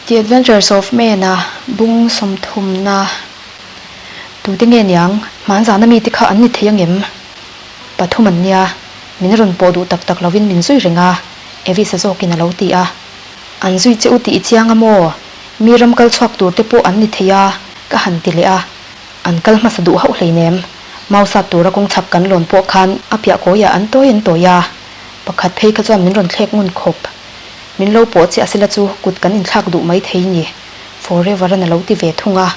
The Adventures of Man-a bung sawmthumna tute nge niang? Hmanzana mite kha an ni thei angem? Pathum an nia, min rawn pawh duh tak tak lovin min zui reng a, Evis-a zawkin a lo ti a. An zui che u tih i chiang a maw? Mi ram kal chhuak tur te pawh an ni thei a, ka han ti leh a. An kal hmasa duh hauh hleinem. Mausat tura kawng chhak kan lawn pawh khan a piah kawiah an tawi an tawi a, pakhat phei kha chuan min rawn thlek ngun khawp. Min lo pawh chiah sela chu kut kan inthlak duh mai thei ni. Forever-an a lo ti ve thung a.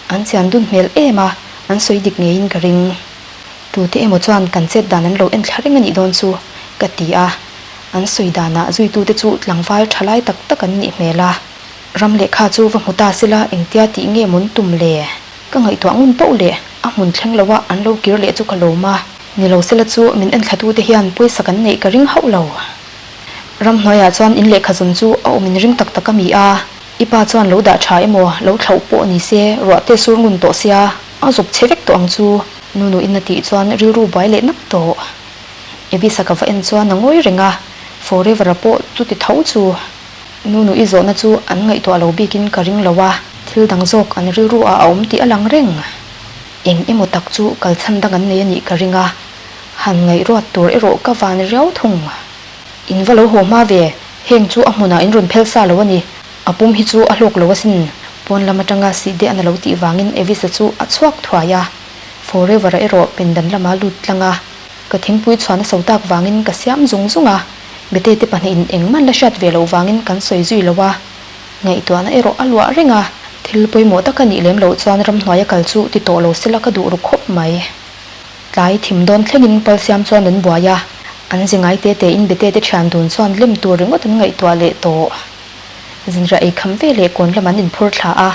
An chian dun hmel em a, an sawi dik ngeiin ka ring. Tute emaw chuan kan chet dan an lo en thla reng a nih dawn chu, ka ti a. An sawi danah zuitute chu tlangval tha lai tak tak an nih hmel a. Ram lehkha chu va hmu ta sela engtia tih nge mawn tum le? Ka ngaihtuah ngun pauh leh a hmun thleng loa an lo kir leh chu ka lawm a. Ni lo sela chu min enthlatute hian pawisa kan neih ka ring hauh lo. Ramhnuaiah chuan in lehkha zawn chu a awm in ring tak tak a mi a, i pa chuan lo dah tha emaw lo thlauh pawh ni se ruah te sur ngun tawh sia a zuk che vek tawh ang chu nu nuin a tih chuan rilru buai leh nak tawh. Ebisa ka va en chuan a ngawi reng a, Forever-a pawh chuti tho chu nu nu i zawhna chu an ngaihtuah lo bikin ka ring lo a, thil dang zawk an rilru ah a awm tih a lang reng. Eng emaw tak chu kalchhan dang an nei a nih ka ring a. Han ngaihruat tur erawh ka van riau thung. In va lo haw hma ve, heng chu a hmunah in rawn phel sa lo a ni. A pum hi chu a hlawk lo asin. Pawn lam atanga sih deh an a lo tih vangin Evisa chu a chhuak thuai a. Forever-a erawh pindan lama lut tlang a. Ka thingpui chhuan a so tak vangin ka siam zung zung a. Bete te pahnihin engmah la hriat ve loh vangin kan sawi zui lo a. Ngaihtuahna erawh a luah reng a. Thil pawimawh tak a nih lem loh chuan ramhnuaia kal chu ti tawh lo sela ka duh ru khawp mai. Tlai thim dawn thlengin pal siam chuan an buai a, an zi ngai te tein bete te thian dun chuan lem tur ringawt an ngaihtuah leh tawh. Zinriah ei kham ve leh kawn lam an inphur thla a,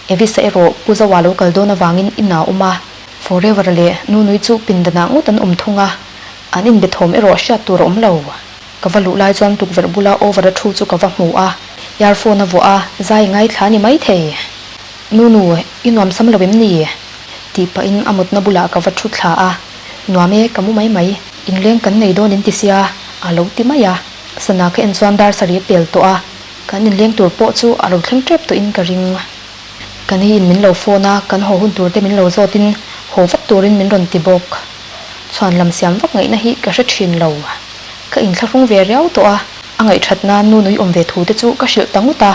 Evisa erawh Pu Zoa lo kal dawn avangin in a awm a, Forever-a leh Nunui chu pindanah ngawt an awm thung a, an inbe thawm erawh hriat tur a awm lo. Ka va luh lai chuan tukverh bula over-a thu chu ka va hmu a, earphone a vuah a, zai ngaithla a ni maithei. Nunu, i nuam sam lo em ni? Tih pahin a mutna bulah ka va thu thla a, Nuam e, ka mu mai mai, inleng kan nei dawn in ti sia, a lo ti mai a. Sana ka en chuan dar sarih a pel tawh a, kan inleng tur pawh chu a lo thleng tep tawhin ka ring. Ka ni in min lo phone a, kan haw hun tur te min lo zawtin haw vat turin min rawn ti bawk. Chhuan lam siam vak ngaihna hi ka hre thin lo. Ka inthlahrung ve riau tawh a, a ngaihthat nan nu nui awm ve thu te chu ka hrilh ta ngut a.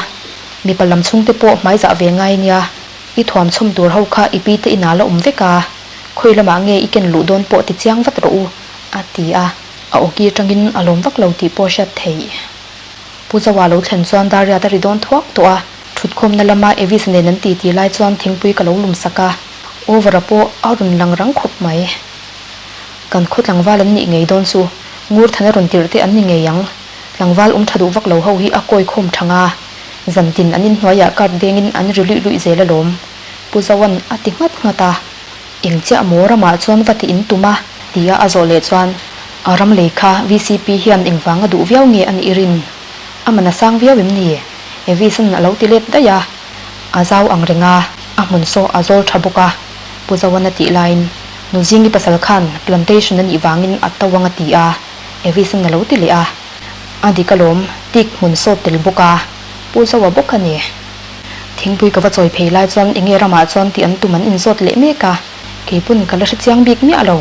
Mipa lam chhungte pawh hmai zah ve ngai nia, i thuam chhawm tur ho kha i pi te inah la awm vek a, khawi lamah nge i ken luh dawn pawh ti chiang vat rawh u, a ti a, a awki atangin a lawm vak lo tih pawh hriat theih. Pu Zoa lo thlen chuan Dariat a ri dawn thuak tawh a, thutkhawmna lama Evis nen an titi lai chuan thingpui ka lo lum sak a, Over-a pawh a rawn lang rang khawp mai. Kan khaw tlangval an nih ngei dawn chu, Ngurthana rawn tirh te an ni ngei ang. Tlangval awm tha duh vak lo ho hi a kawi khawm thang a, zantin an inhnuaiah card dengin an ri luih luih zel alawm. Pu Zoan a ti nghat nghat a, Eng chiah maw ramah chuan va ti in tum a? tia a zawh leh chuan, A ram lei kha VCP hian engvang a duh viau nge a nih i rin? A man a sang viau em ni? Evis-an a lo ti let daih a, a zau ang reng a, a hmun saw a zawl tha bawk a, Pu Zoan a tih laiin, Nuzingi pasal khan plantation a nih vangin a to ang a ti a. Evis-an a lo ti leh a, a dik alawm, tik hmun sawt tel bawk a, Pu Zoa bawk a ni. Thingpui ka va chawi phei lai chuan enge ramah chuan tih an tum an inzawt leh mek a, keipawn ka la hre chiang bik miah lo.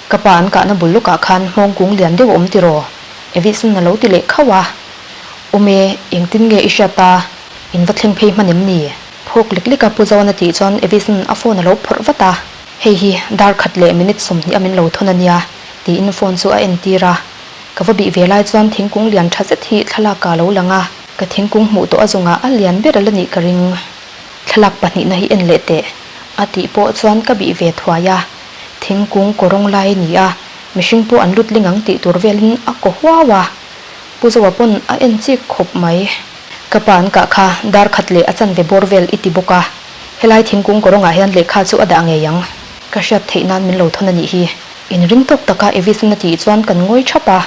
Ka pa an kahna bul lawkah khan hmawng kung lian deuh a awm tiraw? Evis-an a lo ti leh khauh a, Awm e, engtin nge i hriat a, in va thleng phei hman em ni? Phawk lek lek a Pu Zoan a tih chuan Evis-an a phone a lo phawrh vat a, Hei hi dar khat leh minute 20 a min lo thawn a nia. Tiin phone chu a entir a. Ka va bih ve lai chuan thingkung lian tha zet hi thlalak ah lo lang a, ka thingkung hmuh tawh a zungah a lian ber a la nih ka ring. Thlalak pahnihna hi en leh teh a tih pawh chuan ka bih ve thuai a. Thingkung kawrawng lai a ni a, mihring pawh an lut ling ang tih tur velin a kaw huau a. Pu Zoa pawn a en chik khawp mai. Ka pa an kah kha dar khat leh a chanve bawr vel i ti bawk a, helai thingkung kawrawngah hian lehkha chu a dah ngei ang. Ka hriat theih nan min lo thawn a nih hi. Inring tawk taka Evis-in a tih chuan kan ngawi thap a,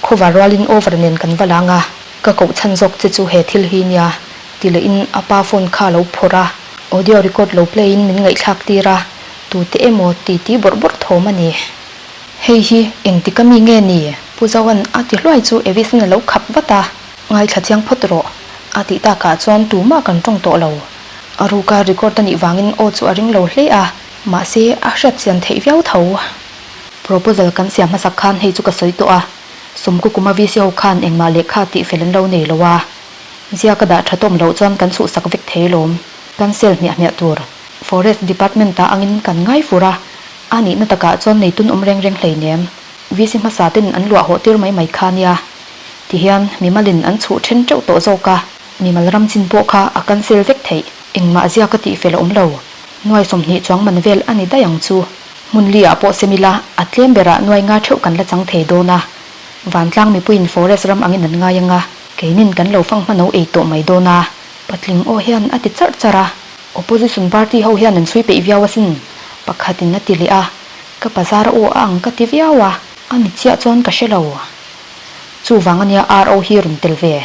khawvar rualin over nen kan va lang a, ka koh chhan zawk che chu he thil hi nia ti lehin a pa phone kha a lo phawrh a, audio record lo play in min ngaihthlak tir a, tute emaw ti ti bawrh bawrh thawm a ni. Hei hi engtik ami nge ni? Pu Zoan a ti hluai chu Evis-in a lo khap vat a, ngaithla chiang phawt rawh. A tih takah chuan tumah kan tawng tawh lo. A ruka record a nih vangin aw chu a ring lo hle a, mahse a hriat chian theih viau tho. Proposal kan siam hmasak khan hei chu ka sawi tawh a, Sawmku kuma VC ho khan engmah lehkha tih fel an lo nei lo a, ziak a dah tha tawm loh chuan kan chhuhsak vek thei lawm. Cancel hmiah hmiah tur. Forest Department ah angin kan ngai fur a, a nihna takah chuan neitun awm reng reng hleinem. VC hmasa ten an luah hawh tir mai mai kha nia. Tihian mimalin an chhuh then teuh tawh zawk a, mimal ram chin pawh kha a cancel vek theih. Engmah ziak a tih fel a awm lo. Nuai 20 chuang man vel a ni daih ang chu. Hmun li ah pawh sem ila, a tlem berah nuai nga theuh kan la chang thei dawn a. Vantlang mipuiin forest ram angin an ngai anga, keinin kan lo fang hmano ei tawh mai dawn a. Patling aw hian a ti charh charh a. Opposition party ho hian an chhui peih viau asin, pakhatin a ti leh a. Ka bazar aw a ang ka ti viau a, a ni chiah chuan ka hre lo. Chuvang ania RO hi rawn tel ve.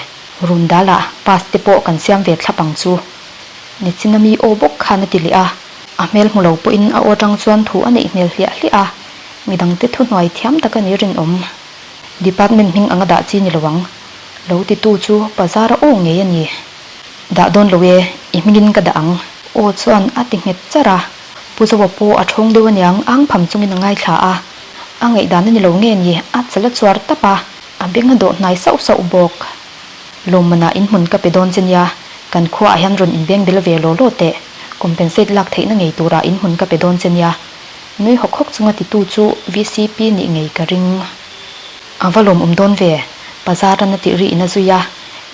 Run dalah pass te pawh kan siam ve thlap ang chu. Nichina mi aw bawk khan a ti leh a, a hmel hmu lo pawhin a aw atang chuan thu a neih hmel hliah hliah a, midangte thuhnuai thiam tak a ni rinawm. Department hming anga dah chi ni lo ang. Lo titu chu bazar a aw ngei a ni. Dah dawn lo e, i hmingin ka dah ang. Aw chuan a ti nghet charh a. Pu Zoa pawh a thawng deuh aniang ang pham chungin a ngaithla a. A ngaihdan a ni lo nge ni, a chal a chuar tap a, a beng a dawh hnai sauh sauh bawk. Lawmmanah inhmun ka pe dawn che nia, kan khuaah hian rawn inbeng bel ve law law teh, compensate lak theihna ngei turah inhmun ka pe dawn che nia. Nui hawk hawk chunga titu chu vcp nih ngei ka ring. A va lawmawm dawn ve, Pazara na tih ri in a zui a,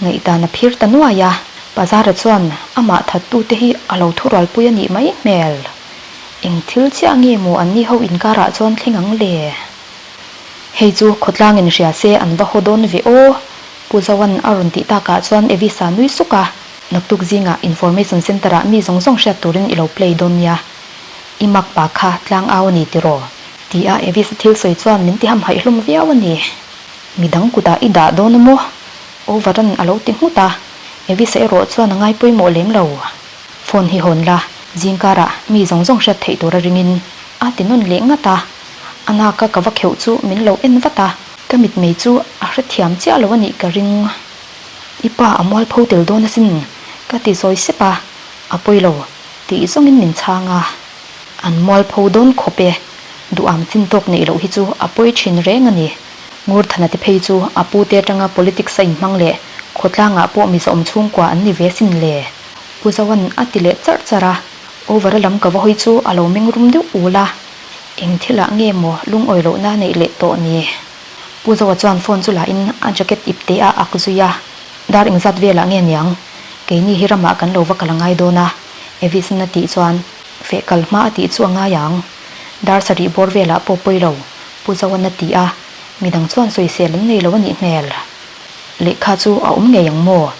ngaihdan a phir ta nuai a. Pazara chuan amah thattute hi a lo thurualpui a nih mai hmel. Eng thil chiah nge maw an ni ho inkarah chuan thleng ang le? Hei chu khawtlang in hria se an va haw dawn ve aw, Pu Zoan a rawn tih takah chuan Evisa nui suk a, naktuk zingah Information Centre ah mi zawng zawng hriat turin i lo play dawn nia. I mak pa kha tlang au a ni tiraw? Ti a Evisa thil sawi chuan min ti hamhaih hlawm viau a ni. Midang kutah i dah dawn a maw? Overan a lo ti nghut a, Evisa erawh chuan a ngai pawimawh lem lo. Phone hi hawn la, zingkarah mi zawng zawng hriat theih tura ringin a ti nawn leh ngat a. A naka ka va kheuh chu min lo en vat a, ka mitmei chu a hrethiam chiah lo a nih ka ring. I pa a mualpho tel dawn asin, ka ti zawi sep a, a pawi lo tih zawngin min chhang a. An mualpho dawn khawp e, duham chin tawk neih loh hi chu a pawi thin reng a ni. Ngurthana te phei chu a pute atanga politics a inhmang leh khawtlangah pawh mizawm chhungkua an ni ve sin le. Pu Zoan a ti leh charh charh a, over a lam ka va hawi chu a lo meng rum deuh ul a, eng thilah nge maw lungawi lohna neih leh tawh ni? Pu Zoa chuan phone chu la in a jacket ip te a ak zui a, dar engzat velah nge niang? Keini hi ramah kan lo va kal a ngai dawn a, Evis-in a tih chuan feh kal hma a tih chu a ngai ang. Dar sarih bawr velah pawh pawi lo, Pu Zoan a ti a, midang chuan sawisel an nei lo a nih hmel. Lehkha chu a awm ngei ang maw?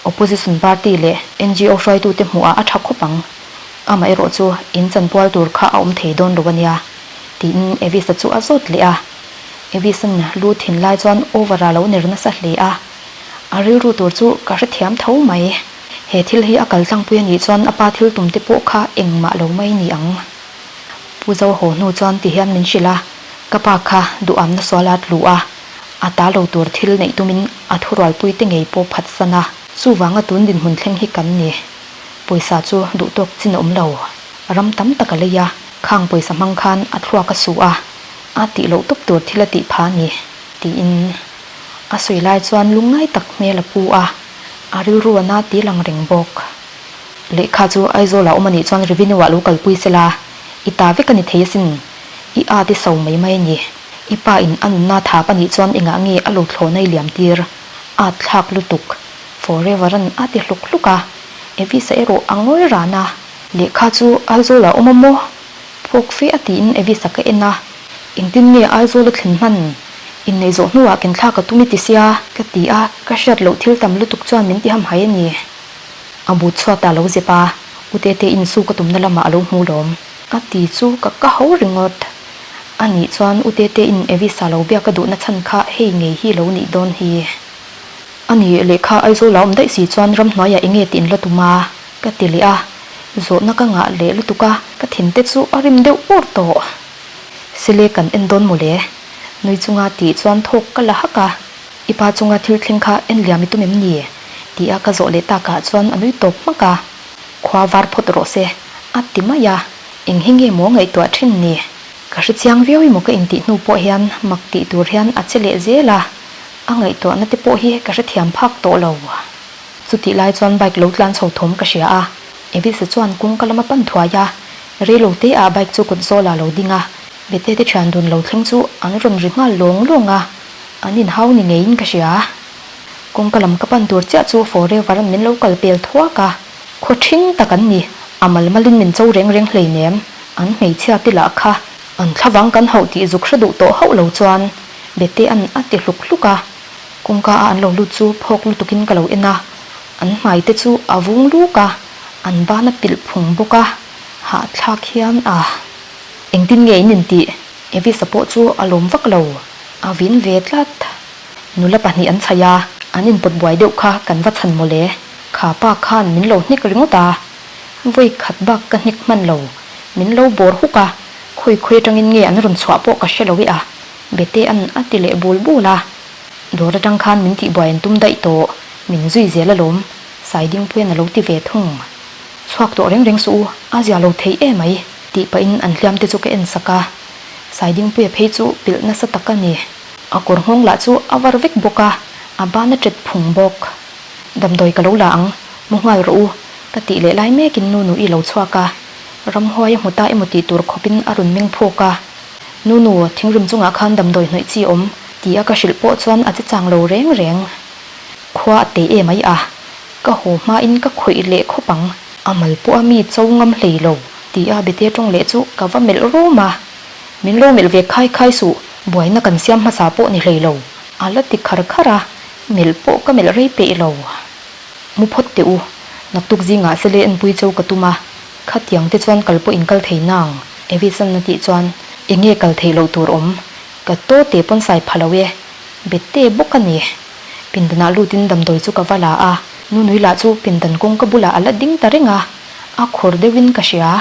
Opposition party leh ngo hruaitute hmuhah a tha khawp ang. Amaherawh chu in chanpual tur kha a awm thei dawn lo a nia, tiin Evis-a chu a zawt leh a. Evis-a'n lu thin lai chuan over-a lo ner nasa hle a. A rilru tur chu ka hrethiam tho mai. He thil hi a kal tlangpui a nih chuan a pa thil tum te pawh kha engmah lo mai ni ang. Pu Zo haw hnu chuan ti hian min hrilh a, ka pa kha duhamna sual a tlu a, a ta lo tur thil neih tumin a thurualpui te ngei pawh phatsan a, chuvanga tun dinhmun thleng hi kan ni. Pawisa chu duhtawk chin a awm lo. Ram tam tak a lei a, khang pawisa hmang khan a thluak a su a, a tih loh tawp tur thil a tih pha a ni, tiin a sawi lai chuan lungngai tak hmel a pu a, a rilru a na ti lang reng bawk. Lehkha chu Aizawl ah awm anih chuan revenue ah lo kalpui sela, i ta vek a ni thei asin. I at i so mai mai a ni. I pa in a nunna thap anih chuan engah nge a lo thlawhna i liam tir? At thlak lutuk. Forever an a ti hluk hluk a. Evisa erawh a ngawi ran a. Lehkha chu Aizawl ah awm a maw? Phawk fe a tiin Evisa ka en a. Engtin nge Aizawl a thlen hman? Inneih zawh hnuah ken thlak a tum i ti sia? Ka ti a, ka hriat loh thil tam lutuk chuan min ti hamhai a ni. A but chhuat a lo zep a, U Tete in su ka tumna lamah a lo hmu lawm. A ti chu ka ka ho ringawt. A nih chuan U Tete in Evisa lo biak a duhna chhan kha hei ngei hi lo nih dawn hi. A ni, lehkha Aizawl a awm daih si chuan ramhnuaiah enge tih in la tum a? Ka ti leh a, zawhna ka ngah leh lutuk a, ka thinte chu a rim deuh ur tawh. Sile kan en dawn mawle. Nui chunga tih chuan thawk ka la hak a. I pa chunga thil thleng kha en liam i tum em ni? Ti a ka zawh leh takah chuan a nui tawp hmak a, Khua var phawt rawh se, a ti mai a, eng hi nge maw ngaihtuah thin ni? Ka hre chiang viau emaw ka intih hnu pawh hian mak tih tur hian a che leh zel a, a ngaihtuahna te pawh hi ka hrethiam phak tawh lo. Chutih lai chuan bike lo tlan chho thawm ka hria a, Evisa chuan kawngka lama pan thuai a, reilo te ah bike chu kawt zawlah lo ding a, Bete te thian dun lo thleng chu an rawn ri nghal lawng lawng a, an inhau ni ngeiin ka hria. Kawngka lam ka pan tur chiah chu Forever an min lo kal pel thuak a, khaw ṭhing tak an ni, a mal malin min cho reng reng hleinem, an hmeichhia te lah kha an thlavang kan hauh tih zuk hre duh tawh hauh lo chuan Betea'n a ti hluk hluk a, kawngka a an lo lut chu phawk lutukin ka lo en a, an hmai te chu a vung luk a, an ban a pilh phung bawk a, hahthlak hian a. Engtin nge in intih? Evisa pawh chu a lawm vak lo, a vin ve tlat. Nula pahnih an chhaih a, an inpawt buai deuh kha kan va chhan mawle. Kha pa khan min lo hnek ringawt a, vawi khat bak ka hnek hman lo, min lo bawr huk a, khawi khawi atangin nge an rawn chhuah pawh ka hre lo i a, Betea'n a ti leh bul bul a. Dawr atang khan min tihbuai an tum daih tawh, min zui zel alawm, Saidingpuia'n a lo ti ve thung. Chhuak tawh reng reng suh u, a zia lo thei e mai, tih pahin an hliam te chu ka en sak a, Saidingpuia phei chu pilh nasa tak a ni. A kawr nghawng lah chu a var vek bawk a, a ban a ṭet phung bawk. Damdawi ka lo la ang, mu nghal rawh u, ka tih leh lai mekin Nunu i lo chhuak a, ramhuai a hmu ta emaw tih tur khawpin a rawn meng phawk a. Nunu, thinrim chungah khan damdawi hnawih chi awm, ti a ka hrilh pawh chuan a che chang lo reng reng. Khua a tei em ai a, ka haw hmain ka khawih leh khawp ang, a mal pawh a mi cho ngam hlei lo, ti a bete ṭawng leh chu ka va melh rawm a. Min lo melh ve khai khai suh, buaina kan siam hmasa pawh ni hlei lo, a la ti khar khar a, melh pawh ka melh rei peih lo. Mu phawt teh u, naktuk zingah sele enpui cheu ka tum a, khatiang te chuan kal pawh in kal thei nang, Evisan a tih chuan enge kal theih loh tur awm, ka taw te pawn sai pha lo e, bette bawk a ni. Pindanah lutin damdawi chu ka va la a, Nunui lah chu pindan kawngka bulah a la ding ta reng a, a khawr deuhin ka hria.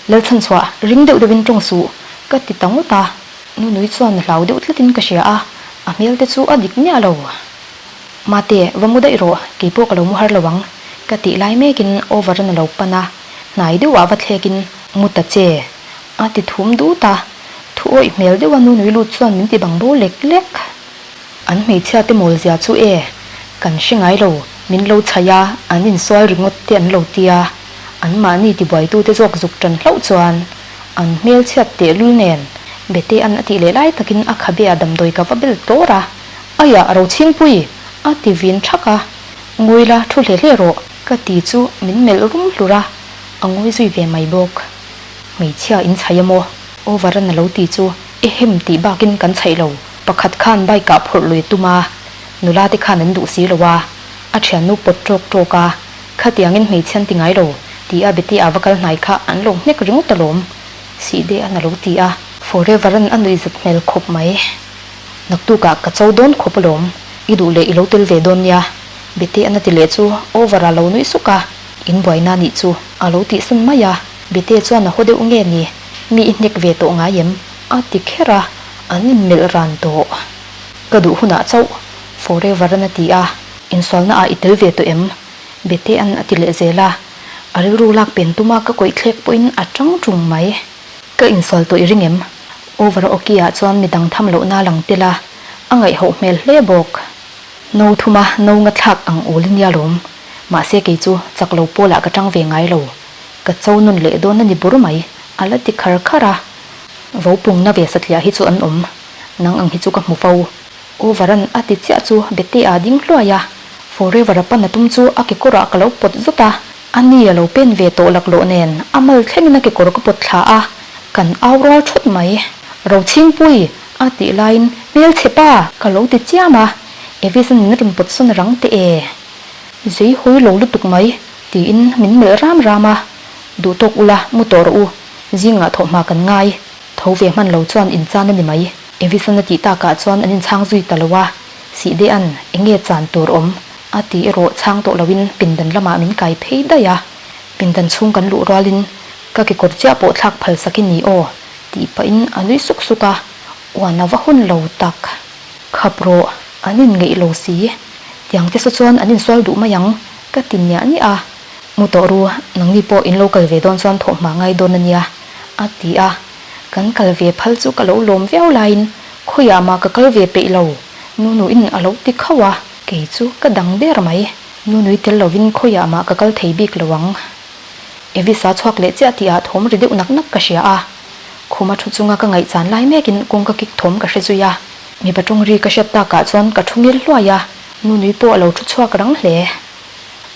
Lalchhanchhuah, ring deuh deuhin tawng suh, ka ti ta ngawt a. Nunui chuan hlau deuh tlatin ka hria a, a hmel te chu a dik miah lo. Mate, va mu daih rawh, keipawh ka lo mu har lo ang, ka tih lai mekin over an a lo pan a, hnai deuhah va thlekin mu ta che, a ti thum dut a. Thu awih hmel deuha Nunui lut chuan min ti bang bo lek lek. An hmeichhia te mawl zia chu e, kan hre ngai lo, min lo chhaih a, an insual ringawt te an lo ti a, an mahni tibuaitute zawk zuk tan hlauh chuan an hmelchhiat tehlul nen Betea'n a tih leh lai takin a khabe ah damdawi ka va bel tlawr a, Aiah Rochhingpui! a ti vin thak a, Ngawi la, thu hle hle rawh, ka ti chu min melh rum hlur a, a ngawi zui ve mai bawk. Hmeichhia in chhaih a maw? Over an a lo ti chu ehem tih bakin kan chhaih lo. Pakhat khan bike ah phawrh lui tum a, nula te khan an duh si lo a, a thiannu pawt tawk tawk a, khatiangin hmeichhia an ti ngai lo ti a Betty a va kal hnai kha an lo hnek ringawt alawm, Sihde an a lo ti a. Forever an a nuihzat hmel khawp mai. Naktukah ka cho dawn khawp alawm, i duh leh i lo tel ve dawn nia, Betty an a ti leh chu over a lo nuih suk a, in buaina nih chu a lo tihsan mai a, Betty chuan a haw deuh nge ni, mi i hnek ve tawh ngai em? A ti kher a, an inmelh ran tawh. Ka duh hunah chauh, Forever-an a ti a, insualna ah i tel ve tawh em? Betea'n a ti leh zel a, a rilru lak pen tuma ka kawih thlek pawhin a tang tung mai. Ka insual tawh i ring em? Over awki ah chuan midang tham lohna lang tel a, a ngaihhoh hmel hle bawk. No thuma no nga thlak ang awl i nia lawm. Mahse kei chu chak lo pawlah ka tang ve ngai lo. Ka cho nun leh dawn a ni bur mai, a la ti khar khar a. Vopungna ve satliah hi chu an awm, nang ang hi chu ka hmu fo. Over-an a ti chiah chu Bete-a ding hluai a, Forever-a pan a tum chu a kekawrah ka lo pawt zut a, a ni a lo pen ve tawh laklawh nen a mal thlengin a kekawr ka pawt thla a, kan au rual thawt mai. Rochhingpui! a tih laiin Hmelchhe pa! ka lo ti chiam a, Evis-an min rawn pawt sawn rang teh e. Zei hawi lo lutuk mai, tiin min melh ram ram a, Duh tawk ula, mu tawh rawh u, zingah thawhhma kan ngai, tho ve hman lo chuan inchan a ni mai. Evison a tih takah chuan an inchhang zui ta lo a, Sihdea'n enge chan tur awm a ti erawh chhang tawh loin pindan lamah min kai phei daih a, pindan chhung kan luh rualin ka kekawr chiah pawh thlak phal sak i ni aw tih pahin a nui suk suk a, uan a va hun lo tak. Khap rawh, an inngeih lo si. Tiang te saw chuan an insual duh mai ang, ka ti niah niah a. Mu tawh ru, nangni pawh in lo kal ve dawn chuan thawhhma ngai dawn a nia, a ti a. Kan kal ve phal chu ka lo lawm viau laiin khawiah mah ka kal ve peih lo, Nunuin a lo ti khauh a. Kei chu ka dang ber mai, Nunui tel lovin khawiah mah ka kal thei bik lo ang. Evisa chhuak leh chiah tihah thawm ri deuh nak nak ka hria a. Khuma thu chunga ka ngaihchan lai mekin kawngka kik thawm ka hre zui a. Mipa tawng ri ka hriat takah chuan ka thu ngil hluai a, Nunui pawh a lo thu chhuak rang hle.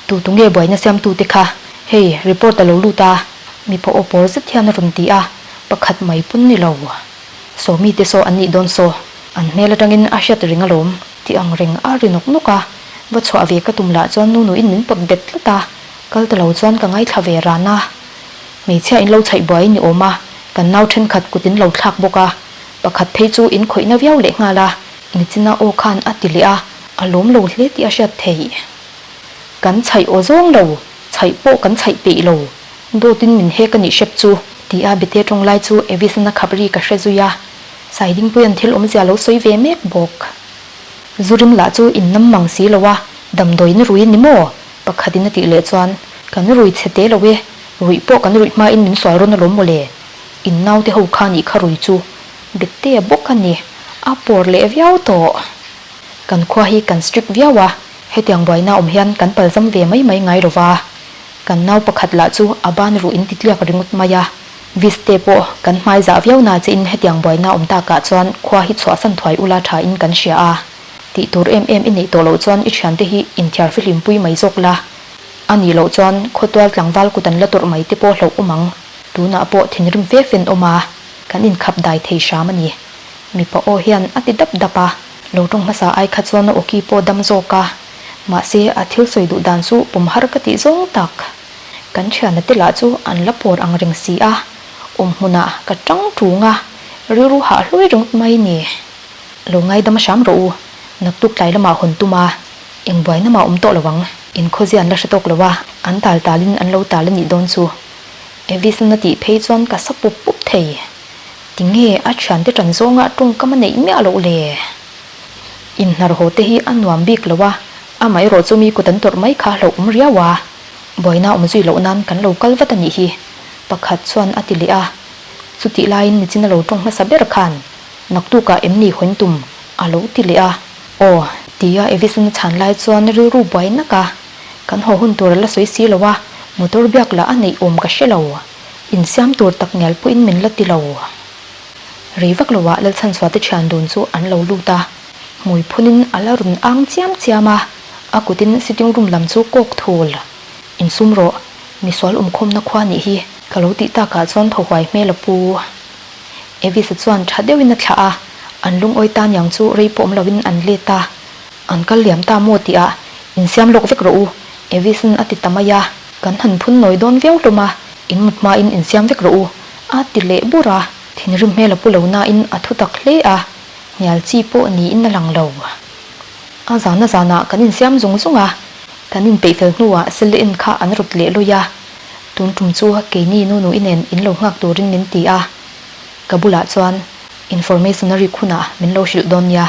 Tu tu nge buaina siamtute kha? Hei, report a lo lut a, mipa aw pawr zet hian a rawn ti a, pakhat mai pawn ni lo. Saw mite saw an nih dawn saw, an hmel atangin a hriat reng alawm ti ang reng a ri nawk nawk a, va chhuah ve ka tum lah chuan Nunuin min pawt bet tlat a, kal ta lo chuan ka ngaithla ve ran a. Hmeichhia in lo chhaih buai ni awm a, kan nau thenkhat kut in lo thlak bawk a, pakhat phei chu in khawihna viau leh nghal a, Nichina aw khan a ti leh a, a lawm lo hle tih a hriat theih. Kan chhaih aw zawng lo, chhaih pawh kan chhaih peih lo, dawtin min hek a nih hrep chu, ti a bete tawng lai chu Evis-an a khap ri ka hre zui a, Saidingpuia'n thil awmzia lo sawi ve mek bawk. Zurim lah chu in nam mang si lo a, damdawiin rui ni maw? Pakhatin a tih leh chuan, Kan rui chhe te lo e, ruih pawh kan ruih hmain min sual rawn alawm mawle, in naute ho kha nih kha rui chu Bette bawk a ni, a pawr leh viau tawh. Kan khua hi kan strict viau a, hetiang buaina awm hian kan palzam ve mai mai ngai lo va. Kan nau pakhat lah chu a ban ruh in ti tliak ringawt mai a. Viste pawh kan hmai zah viau na che in hetiang buaina awm takah chuan khua hi chhuahsan thuai ula tha in kan hria a. Tih tur em em i neih tawh loh chuan i thiante hi inthiar fihlim pui mai zawk la. A nih loh chuan khawtual tlangval kut an la tawrh mai te pawh hlauh awm ang. Tunah pawh thinrim fe fen awm a, kan inkhap dai thei hram a ni. Mipa aw hian a ti dap dap a, lo tawng hmasa ai kha chuan a awki pawh dam zawk a, mahse a thil sawi duh dan chu pawm har ka tih zawng tak. Kan thiana te lah chu an la pawr ang reng si a, awm hmunah ka tang tung a, rilru hah hlui ringawt mai ni. Lo ngaidam hram rawh u, naktuk tlai lamah hawn tum a, eng buaina mah awm tawh lo ang. Inkhawzia an la hre tawk lo a, an tal talin an lo tal a nih dawn chu. Evis-an a tih phei chuan ka sa pup pup thei. Tinge a thiante ṭan zawnga tawngkam a neih miah loh le? Inhnar haw te hi a nuam bik lo a, amaherawh chu mi kut an tawrh mai kha hlauh awm riau a. Buaina awm zui loh nan kan lo kal vat a nih hi, pakhat chuan a ti leh a. Chutih laiin nichin a lo tawng hmasa ber khan naktukah em ni hawn tum a lo ti leh a. Aw, tia Evis-an a chhan lai chuan rilru buai nak a. Kan haw hun tur a la sawi si lo a, motor biak lah a neih awm ka hre lo. Insiam tur tak ngial pawhin min la ti lo. Rei vak lo ah Lalchhanchhuate thian dun chu an lo lut a, hmui phunin a la run ang chiam chiam a, a kutin sitting room lam chu kawk thul. Insum rawh, misual awmkhawmna khua nih hi ka lo tih takah chuan thaw huai hmel a pu. Evisa chuan tha deuhin a thlah a, an lungawi ta niang chu rei pawh awm loin an let a. An kal liam ta maw tih ah insiam lawk vek rawh u, Evisan a ti ta mai a. Kan han phun nawi dawn viau hlawm a, in mut hmain insiam vek rawh u, a ti leh bur a. Thinrim hmel a pu lo nain a thu tak hle a, hnial chi pawh niin a lang lo. A zana zanah kan insiam zung zung a, kan inpeih fel hnuah Sele-in kha an rawt leh lawih a. Tun tum chu keini Nunu-i nen in lo nghak turin min ti a, ka bulah chuan information a rik hunah min lo hrilh dawn nia.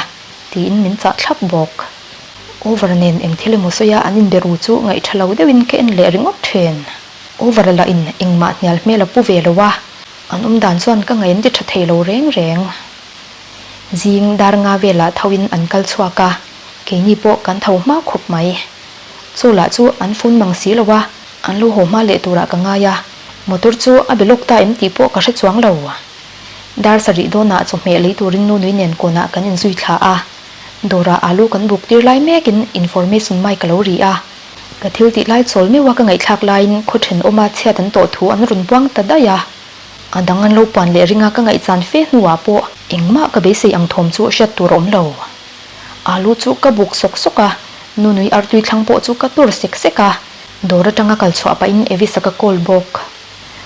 Tiin min chah thlap bawk. Over nen eng thil emaw sawi a an inbe ru chu ngaih tha lo deuhin ka en leh ringawt thin. Over lah in engmah hnial hmel a pu ve lo a, an awm dan chuan ka ngaih an ti tha thei lo reng reng. Zing dar nga velah tho in an kal chhuak a, keini pawh kan tho hma khawp mai. Chu lah chu an phone mang si lo a, an lo haw hma leh turah ka ngai a, motor chu a be lawk ta em tih pawh ka hre chuang lo. Dar sarih dawnah chawhmeh lei turin Nunui nen kawnah kan inzui thla a, dawrah alu kan buk tir lai mekin information mic a lo ri a. Ka thil tih lai chawl meuh a ka ngaihthlak laiin khaw thenawma chhiat an tawh thu an rawn buang ta daih a. A dang an lo puan leh ringa ka ngaihchan fe hnuah pawh engmah ka beisei ang thawm chu hriat tur a awm lo. Alu chu ka buk sawk sawk a, Nunui artui thlang pawh chu ka tur sek sek a, dawr atanga kal chhuah pahin Evis-a ka call bawk.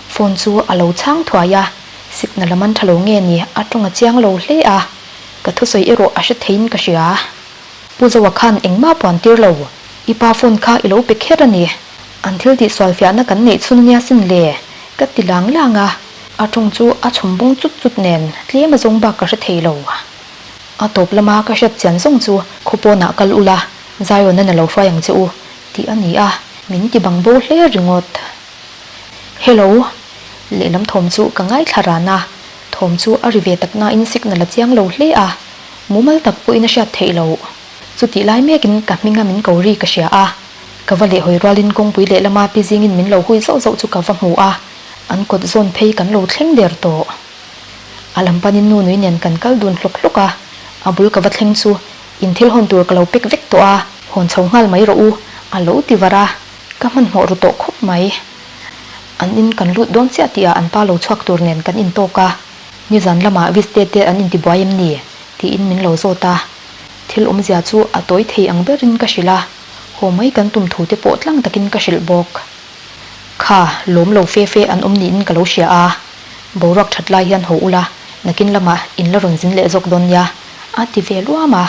Phone chu a lo chhang thuai a, signal a man tha lo nge ni a tawng a chiang lo hle a, ka thusawi erawh a hre theiin ka hria. Pu Zoa khan engmah puan tir lo, i pa phone kha i lo pe kher a ni, an thil tih sual fiahna kan neih chhun ania sin le, ka ti lang lang a, a tawng chu a chhum bung chut chut nen tlem a zawng bak ka hre thei lo. A tawp lama ka hriat chian zawng chu khaw pawnah kal ula. Zion-an a lo hruai ang che u tih a ni a, min ti bang bo hle ringawt. Hello! Lehlam thawm chu ka ngaithla ran a, thawm chu a ri ve tak nain signal a chiang lo hle a, mumal tak pawhin a hriat theih loh. Chutih lai mekin ka hminga min ko ri ka hria a, ka va lehhawi rualin kawngpui lehlama pi zingin min lo hui zauh zauh chu ka va hmu a, an kawt zawn phei kan lo thleng der tawh. A lam panin nu nui nen kan kal dun hlawk hlawk a, a bul ka va thleng chu in thil hawn tur ka lo pek vek tawh a, hawn chho nghal mai rawh u, a lo ti var a, ka hmanhmawh ru tawh khawp mai. An in kan lut dawn chiah tihah an pa lo chhuak tur nen kan intawk a, nizan lamah Viste te an intibuai em ni? tiin min lo zawt a, thil awmzia chu a tawi thei ang berin ka hrilh a, haw mai kan tum thu te pawh tlang takin ka hrilh bawk. Kha, lawm lo fe fe an awm niin ka lo hria a, boruak that lai hian haw ula, nakin lamah in la rawn zin leh zawk dawn nia, a ti ve luam a.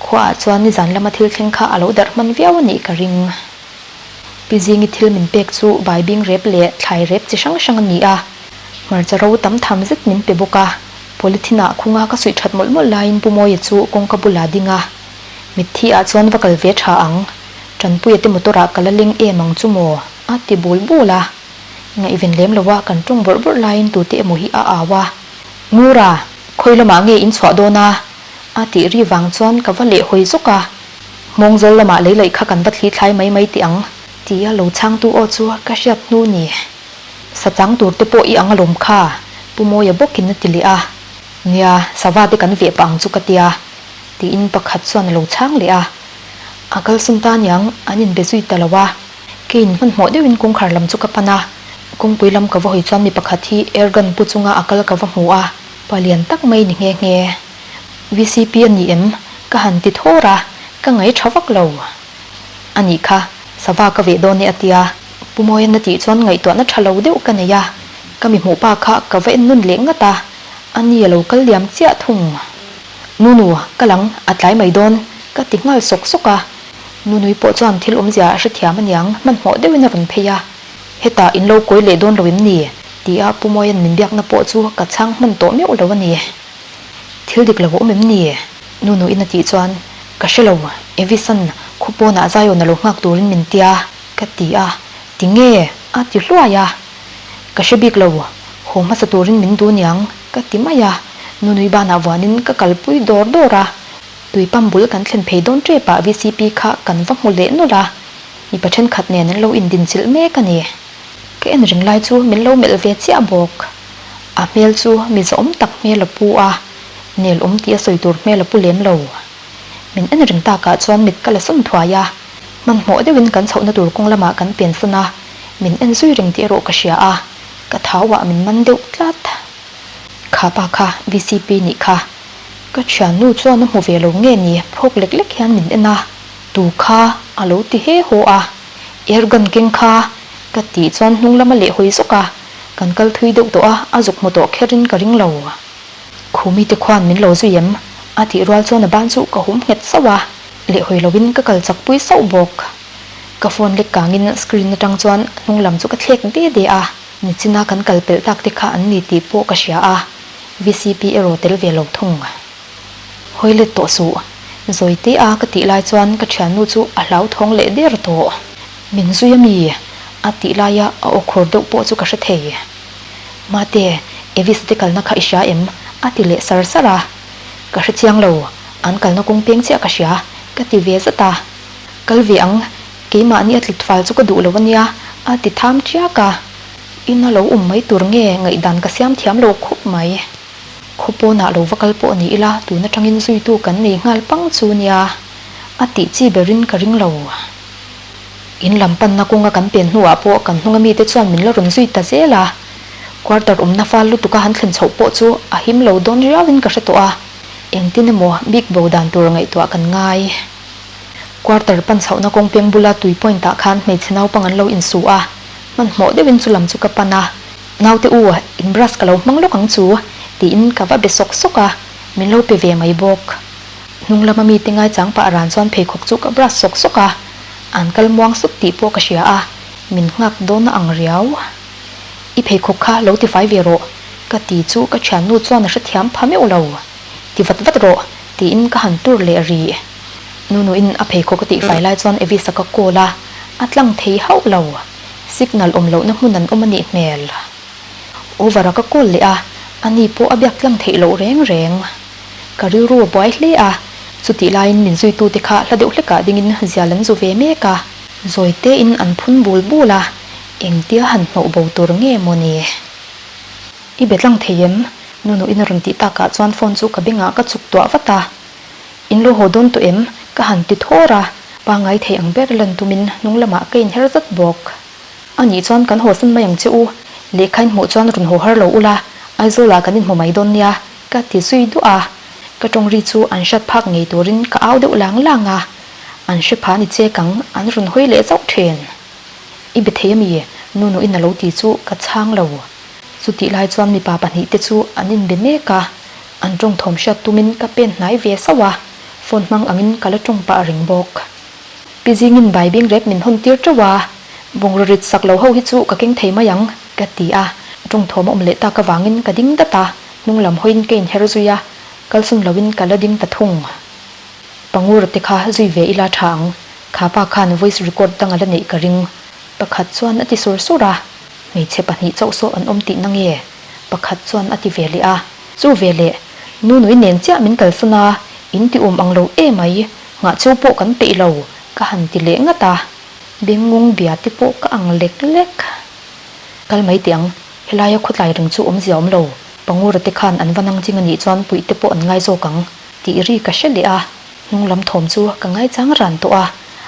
Khuaah chuan nizan lama thil thleng kha a lo darh hman viau a nih ka ring. Pi Zingi thil min pek chu baibing rep leh thlai rep chi hrang hrang a ni a, hmarcha ro tam tham zet min pe bawk a. Polythene ah khunga ka suih that mawlh mawlh laiin Pu Mawia chu kawngka bulah ding a, mitthi ah chuan va kal ve tha ang, Tanpuia te motor ah ka la leng em ang chu maw? a ti bul bul a. Ngaihven lem lo a kan tawng bawrh bawrh laiin tute emaw hi a au a, Ngura, khawi lamah nge in chhuah dawn a? a tih ri vang chuan ka va leh hawi zawk a. Hmawngzawl lamah lei laih kha kan va thli thlai mai mai teh ang, tia lo chhangtu aw chu ka hriat hnu ni. Sa chang tur te pawh i ang alawm kha, Pu Mawia bawkin a ti leh a. Nia, sava te kan veh pah ang chu ka tia, tiin pakhat chuan a lo chhang leh a. A kalsan ta aniang, an inbe zui ta lo a. Keiin hmanhmawh deuhin kawngkhar lam chu ka pan a, kawngpui lam ka va hawi chuan mi pakhat hi air gun pu chunga a kal ka va hmu a, pa lian tak mai ni nghe nghe. VCP a ni em? Ka han ti thawr a, ka ngaih tha vak lo. A nih kha, sava ka veh dawn e a tia. Pu Mawian a tih chuan ngaihtuahna tha lo deuh ka nei a, ka mi hmuh pa kha ka va en nun leh ngat a, a ni a lo kal liam chiah thung. Nunu, ka lang, a tlai mai dawn, ka ti nghal sawk sawk a. Nunui pawh chuan thil awmzia a hrethiam aniang, hmanhmawh deuhin a rawn phei a. Hetah in lo kawi leh dawn lo em ni? tia Pu Mawian min biakna pawh chu ka chhang hman tawh meuh lo a ni. Thil dik lo a awm em ni? Nunuin a tih chuan, Ka hre lo, Evisan khu pawnah Zion a lo nghak turin min tia, ka ti a. Ti nge? a ti hluai a. Ka hre bik lo, haw hmasa turin min duh niang, ka ti mai a. Nunui banah vuanin ka kalpui dawr dawr a. Tui pump bul kan thlen phei dawn tepah VCP kha kan va hmu leh nawlh a. Mipa thenkhat nen an lo indinchilh mek a ni. Ka en reng lai chu min lo melh ve chiah bawk. A hmel chu mi zawhawm tak hmel a pu a, nel awm tih a sawi tur hmel a pu lem lo. Min en reng takah chuan mit ka la sawn thuai a, hmanhmawh deuhin kan chhohna tur kawng lamah kan pen sawn a, min en zui reng tih erawh ka hria a, ka thauah min man deuh tlat. Kha pa kha VCP nih kha. Ka thiannu chuan a hmu ve lo nge ni phawk lek lek hian min en a, tu kha a lo ti he haw a, air gun keng kha ka tih chuan hnung lama leh hawi zawk a, Kan kal thui deuh tawh a, a zuk hmu tawh kherin ka ring lo. Khumi te khuan min lo zui em? A tih rual chuan a ban chu ka hum nghet sauh a, lehhawi loin ka kal chak pui sauh bawk. Ka phone lek kangin screen atang chuan hnung lam chu ka thlek de de a, nichina kan kal pelh tak te kha an ni tih pawh ka hria a, VCP erawh tel ve lo thung. Hawi let tawh suh. Zawi te a ka tih lai chuan ka thiannu chu a hlauthawng leh der tawh. Min zui a mi? A tih laia a aw khur deuh pawh chu ka hre thei. Mate, Evis te kalna kha i hria em? A ti leh sar sar a. Ka hre chiang lo, an kalna kawng peng chiah ka hria, ka ti ve zat a. Kal ve ang, keimahni a tlut fal chu ka duh lo a nia, a ti tham chiak a. Ina lo awm mai tur nge ngaihdan ka siam thiam lo khawp mai. Khaw pawnah lo va kal pawh ni ila, tun atangin zuitu kan nei nghal pang chu nia, a tih chi berin ka ring lo. In lam panna kawnga kan pen hnuah pawh kan hnunga mite chuan min la rawn zui ta zel a. Quarter awmna fal lutuka han thlen chhoh pawh chu a him lo dawn riauin ka hre tawh a, engtin emaw bik bo dan tur ngaihtuah kan ngai. Quarter pan chhohna kawng peng bula tui point ah khan hmeichhe naupang an lo insu a, hmanhmawh deuhin chu lam chu ka pan a. Naute u, in brush ka lo hmang lawk ang chu, tiin ka va be sawk sawk a, min lo pe ve mai bawk. Hnung lama mite ngaichang pah ran chuan pheikhawk chu ka brush sawk sawk a, an kal muang sup tih pawh ka hria a, min nghak dawn a ang riau. I pheikhawk kha lo tifai ve rawh, ka ti chu ka thiannu chuan a hrethiam pha meuh lo. Ti vat vat rawh, tiin ka han tur leh rih. Nunuin a pheikhawk a tihfai lai chuan Evis-a ka call a, a tlang thei hauh lo. Signal awm lohna hmun an awm a nih hmel. Over-a ka call leh a, ani pawh a biak tlang theih loh reng reng. Ka rilru a buai hle a, chutih laiin min zuitute kha hla deuh hlekah dingin zial an zu ve mek a. Zawi tein an phun bul bul a, engtia han hnawh bo tur nge maw ni? I be tlang thei em? Nunuin a rawn tih takah chuan phone chu ka bengah ka chuk tuah vat a. In lo haw dawn tawh em? Ka han ti thawr a, pangngai thei ang ber lan tumin hnung lamah ka inher zat bawk. A nih chuan kan haw san mai ang che u, lehkha in hmuh chuan rawn haw har lo ula, Aizawlah kan inhmu mai dawn nia, ka ti zui duah a. Ka tawng ri chu an hriat phak ngei turin ka au deuh lang lang a, an hre pha ni che kang an rawn hawi leh zauh thin. I be thei ami? Nunuin a lo ti chu ka chhang lo. Chutih lai chuan mipa pahnihte chu an inbe mek a, an tawng thawm hriat tumin ka pen hnai ve sauh a, phone hmang angin ka la tawng pah reng bawk. Pi zingin baibing rep min hawn tir teuh a, bungraw rit sak lo ho hi chu ka keng thei mai ang, ka ti a, tawng thawm a awm leh tak avangin ka ding dat a, hnung lam hawiin ka inher zui a, kalsawn loin ka la ding ta thung. Pangura te kha zui ve ila tha ang, kha pa khan voice record dang a la neih ka ring, pakhat chuan a ti sur sur a, hmeichhe pahnih chauh saw an awm tihna nge? Pakhat chuan a ti ve leh a, chu ve leh, Nunui nen chiah min kalsan a, in ti awm ang lo emai, Nghah chu pawh kan peih lo, ka han ti leh ngat a. Bengngung bia te pawh ka ang lek lek. Kal mai teh ang, helaia khawtlai reng chu awmzia awm lo, Pangura te khan an va nang ching a nih chuan puih te pawh an ngai zawk ang, tih ri ka hre leh a. Hnung lam thawm chu ka ngaichang ran tawh a,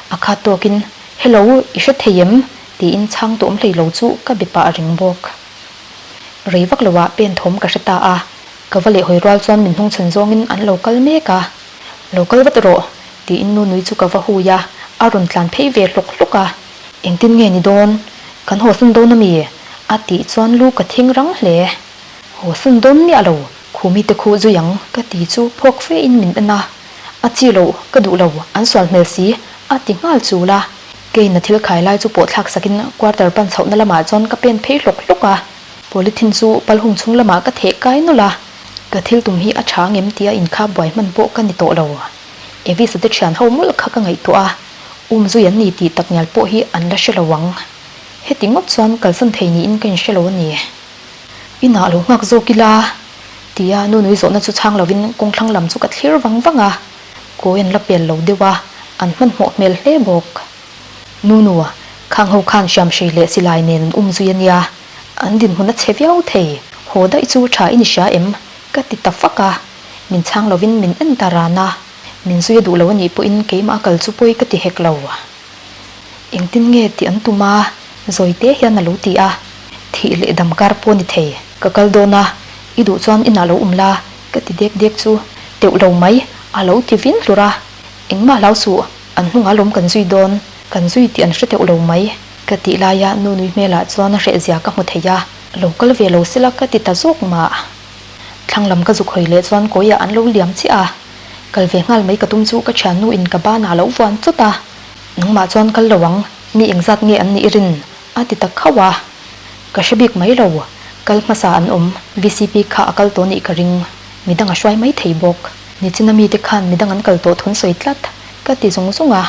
a khat tawkin, Hello, i hre thei em? tiin chhang tawm hlei lo chu ka be pah reng bawk. Rei vak loah pen thawm ka hre ta a, Ka va leh hawi rual chuan min hnungchhawn zawngin an lo kal mek a, Lo kal vat rawh, tiin nu nui chu ka va hui a, a rawn tlan phei ve hlawk hlawk a. Engtin nge ni dawn? Kan hawsan dawn a mi? a tih chuan lu ka thing rang hle. Hawsan dawn miah lo, Khumi te khuh zui ang, ka ti chu phawk fe in min en a. A chi loh, ka duh lo, an sual hmel si, a ti nghal chul a. Keiin a thil khai lai chu pawh thlak sakin quarter pan chhohna lamah chuan ka pen phei hlawk hlawk a. Polythene chu palhung chhung lamah ka theh kai nawlh a, ka thil tum hi a tha ngem tia inkhap buai hman pawh ka ni tawh lo. Evis-a te thian ho mawlh kha ka ngaihtuah a, um zui an ni tih tak ngial pawh hi an la hre lo ang. Heti ngawt chuan kalsan thei niin ka inhre lo a ni. Inah lo nghak zawk ila tia nu nui zawhna chu chhang lovin kawngthlang lam chu ka thlir vang vang a, kawi an la pel lo deuh a, an hmanhmawh hmel hle bawk. Nunu, khang ho khan hriamhrei leh silai nen an um zui a nia, an dinhmun a chhe viau thei, haw daih chu tha i ni hria em? ka ti ta fak a, min chhang lovin min en ta ran a, min zui a duh lo a nih pawhin keimah a kal chu pawi ka ti hek lo. Engtin nge tih an tum a, zawi te hian a lo ti a, thih leh dam kar pawh a ni thei. Ka kal dawn a, i duh chuan inah lo um la, ka ti dek dek chu teuh lo mai, a lo ti vin hlur a, engmah hlau suh. An hnungah lawm kan zui dawn, kan zui tih an hre teuh lo mai. Ka tih laia nu nui hmelah chuan a hrehzia ka hmu thei a, lo kal ve lo sela ka ti ta zawk mah. Thlang lam ka zuk hawi leh chuan kawiah an lo liam chiah a, kal ve nghal mai ka tum chu ka thiannu in ka banah lo vuan chawt a, nangmah chuan kal lo ang, mi engzat nge an nih i rin? a ti ta khauh a, ka hre bik mai lo, kal hmasa an awm, vcp kha a kal tawh nih ka ring, midang a hruai mai thei bawk. Nichina mite khan midang an kal tawh thun sawi tlat, ka ti zung zung a.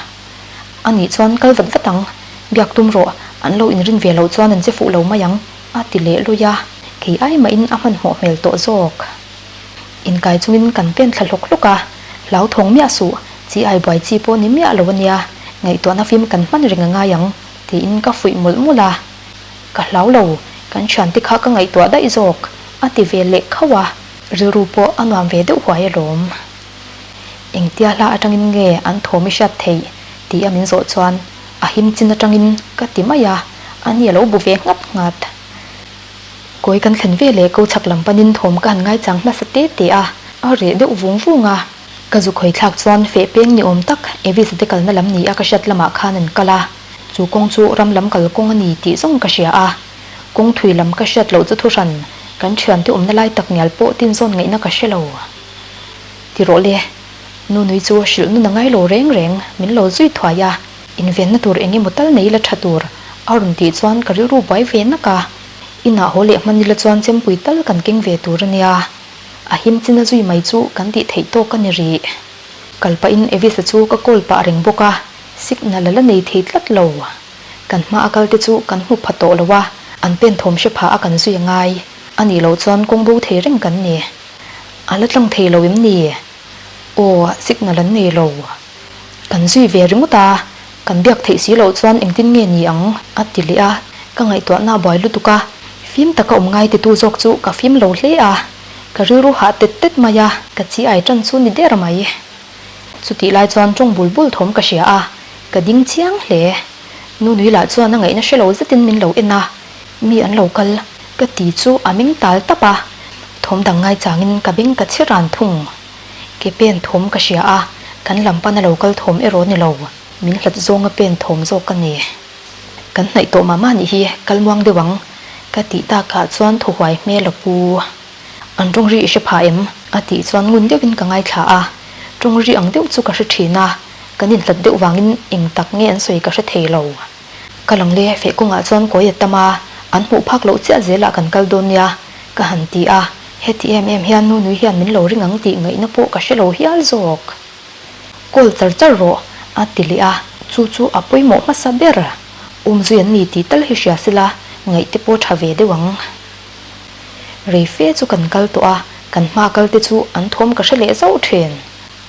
A nih chuan kal vat vat ang, biak tum rawh, an lo inrin ve loh chuan an che fuh lo mai ang, a ti leh lui a. Kei ai mahin a hmanhmawh hmel tawh zawk. Inkai chungin kan pen thla hlawk hlawk a, hlauthawng miah suh, chi ai buai chi pawh ni miah lo a nia, ngaihtuahna fim kan hman reng a ngai ang, tiin ka fuih mawlh mawlh a. Ka hlau lo, kan thiante kha ka ngaihtuah daih zawk, a ti ve leh khauh a. Rilru pawh a nuam ve deuh huai alawm. Engtia hla atangin nge an thawm i hriat theih tih a min zawh chuan a him chin atangin ka ti mai a, ani a lo bu ve nghat nghat. Kawi kan thlen ve leh ko chhak lam panin thawm ka han ngaichang hmasa te te a, a reh deuh vung vung a. Ka zuk hawi thlak chuan feh peng ni awm tak Evis te kalna lam ni a ka hriat lamah khan an kal a, chu kawng chu ram lam kal kawng a ni tih zawng ka hria a. Kawng thui lam ka hriat loh chu thuhran, kan thiante awmna lai tak ngial pawh tinzawn ngaihna ka hre lo. Ti rawh le, nu nui chu hrilh nun a ngai lo reng reng, min lo zui thuai a, invenna tur eng emaw tal nei la tha tur, a rawn tih chuan ka rilru buai ve nak a. Inah haw leh hman ila chuan chempui tal kan keng ve tur a nia. A him chin a zui mai chu kan tih theih tawk a ni rih. Kal pahin Evis-a chu ka call pah reng bawk a, signal a la nei thei tlat lo. Kan hma a kal te chu kan hmu pha tawh lo a, an pen thawm hre pha a kan zui a ngai. A nih loh chuan kawng bo thei reng kan ni. A la tlang thei lo em ni? Aw, signal an nei lo. Kan zui ve ringawt a, kan biak theih si loh chuan engtin nge ni ang? a ti leh a, ka ngaihtuahna a buai lutuk a, fim taka awm ngai titu zawk chu ka fim lo hle a, ka rilru hah tet tet mai a, ka chi ai tan chu ni der mai. Chutih lai chuan tawng bul bul thawm ka hria a, ka ding chiang hle. Nunui lah chuan a ngaihna hre lo zetin min lo en a, mi an lo kal ka ti chu a meng tal tap a, thawm dang ngai changin ka beng ka chhi ran thung. Ke pen thawm ka hria a, kan lam pana lo kal thawm erawh ni lo, min hlat zawnga pen thawm zawk ka ni. Kan hnaih tawh mah mah nih hi kal muang deuh ang, ka tih takah chuan thaw huai hmel a pu. An tawng ri i hre pha em? A tih chuan ngun deuhin ka ngaithla a, tawng ri ang deuh chu ka hre thin a, kan inhlat deuh vangin eng tak nge an sawi ka hre thei lo. Ka lang le, feh kawngah chuan kawi a tam a, an hmuh phak loh chiah zelah kan kal dawn nia, ka han ti a, heti em em hian Nunui hian min lo ring ang tih ngaihna pawh ka hre lo hial zawk. Call char char rawh, a ti leh a, chu chu a pawimawh hmasa ber. Umzui an ni tih tal hi hria sela, ngaih te pawh tha ve deuh ang. Rei fe chu kan kal tawh a, kan hma kal te chu an thawm ka hre leh zauh thin.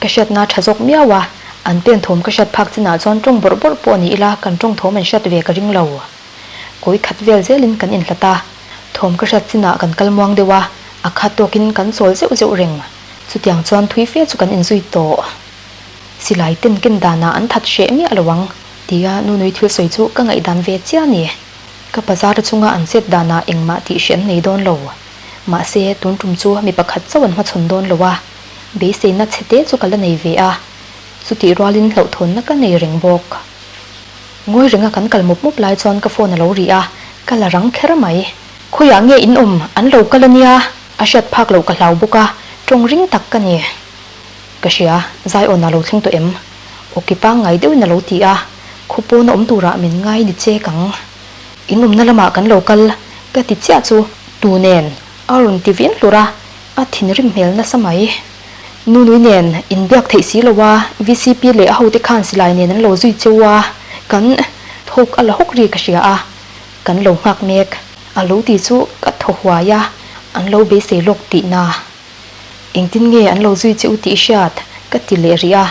Ka hriatna tha zawk miau a, an pen thawm ka hriat phak chinah chuan tawng bawrh bawrh pawh ni ila kan tawng thawm an hriat ve ka ring lo. Kawi khat vel zelin kan inhlat a, thawm ka hriat chinah kan kal muang deuh a, a khat tawkin kan chawl zeuh zeuh reng. Chutiang chuan thui fe chu kan inzui tawh. Silai ten ken danah an that hreh miah lo ang, tia Nunui thil sawi chu ka ngaihdan ve chiah a ni. Ka bazar chunga an chet danah engmah tih hreh an nei dawn lo. Mahse, tun tum chu mi pakhat chauh an hmachhawn dawn lo a, beiseina chhe te chu ka la nei ve a, chutih rualin hlauhthawnna ka nei reng bawk. Ngawi renga kan kal mup mup lai chuan ka phone a lo ri a, ka la rang kher mai. Khawiah nge in awm? An lo kal a nia, a hriat phak loh ka hlau bawk a, tawng ring tak ka ni. Ka hria, Zion a lo thleng tawh em? Awki pangngai deuhin a lo ti a, khaw pawna awm turah min ngai ni chek ang. In awmna lamah kan lo kal, ka ti chiah chu tu nen a rawn ti vin hlur a, a thinrim hmel nasa mai. Nunui nen inbiak theih si lo a, VCP leh a hote khan silai nen an lo zui cheu a, kan thawk a la hawk ri ka hria a, kan lo nghak mek. A lo ti chu ka thaw huai a, an lo beisei lawk tihna. Engtin nge an lo zui che u tih i hriat? ka ti leh rih a.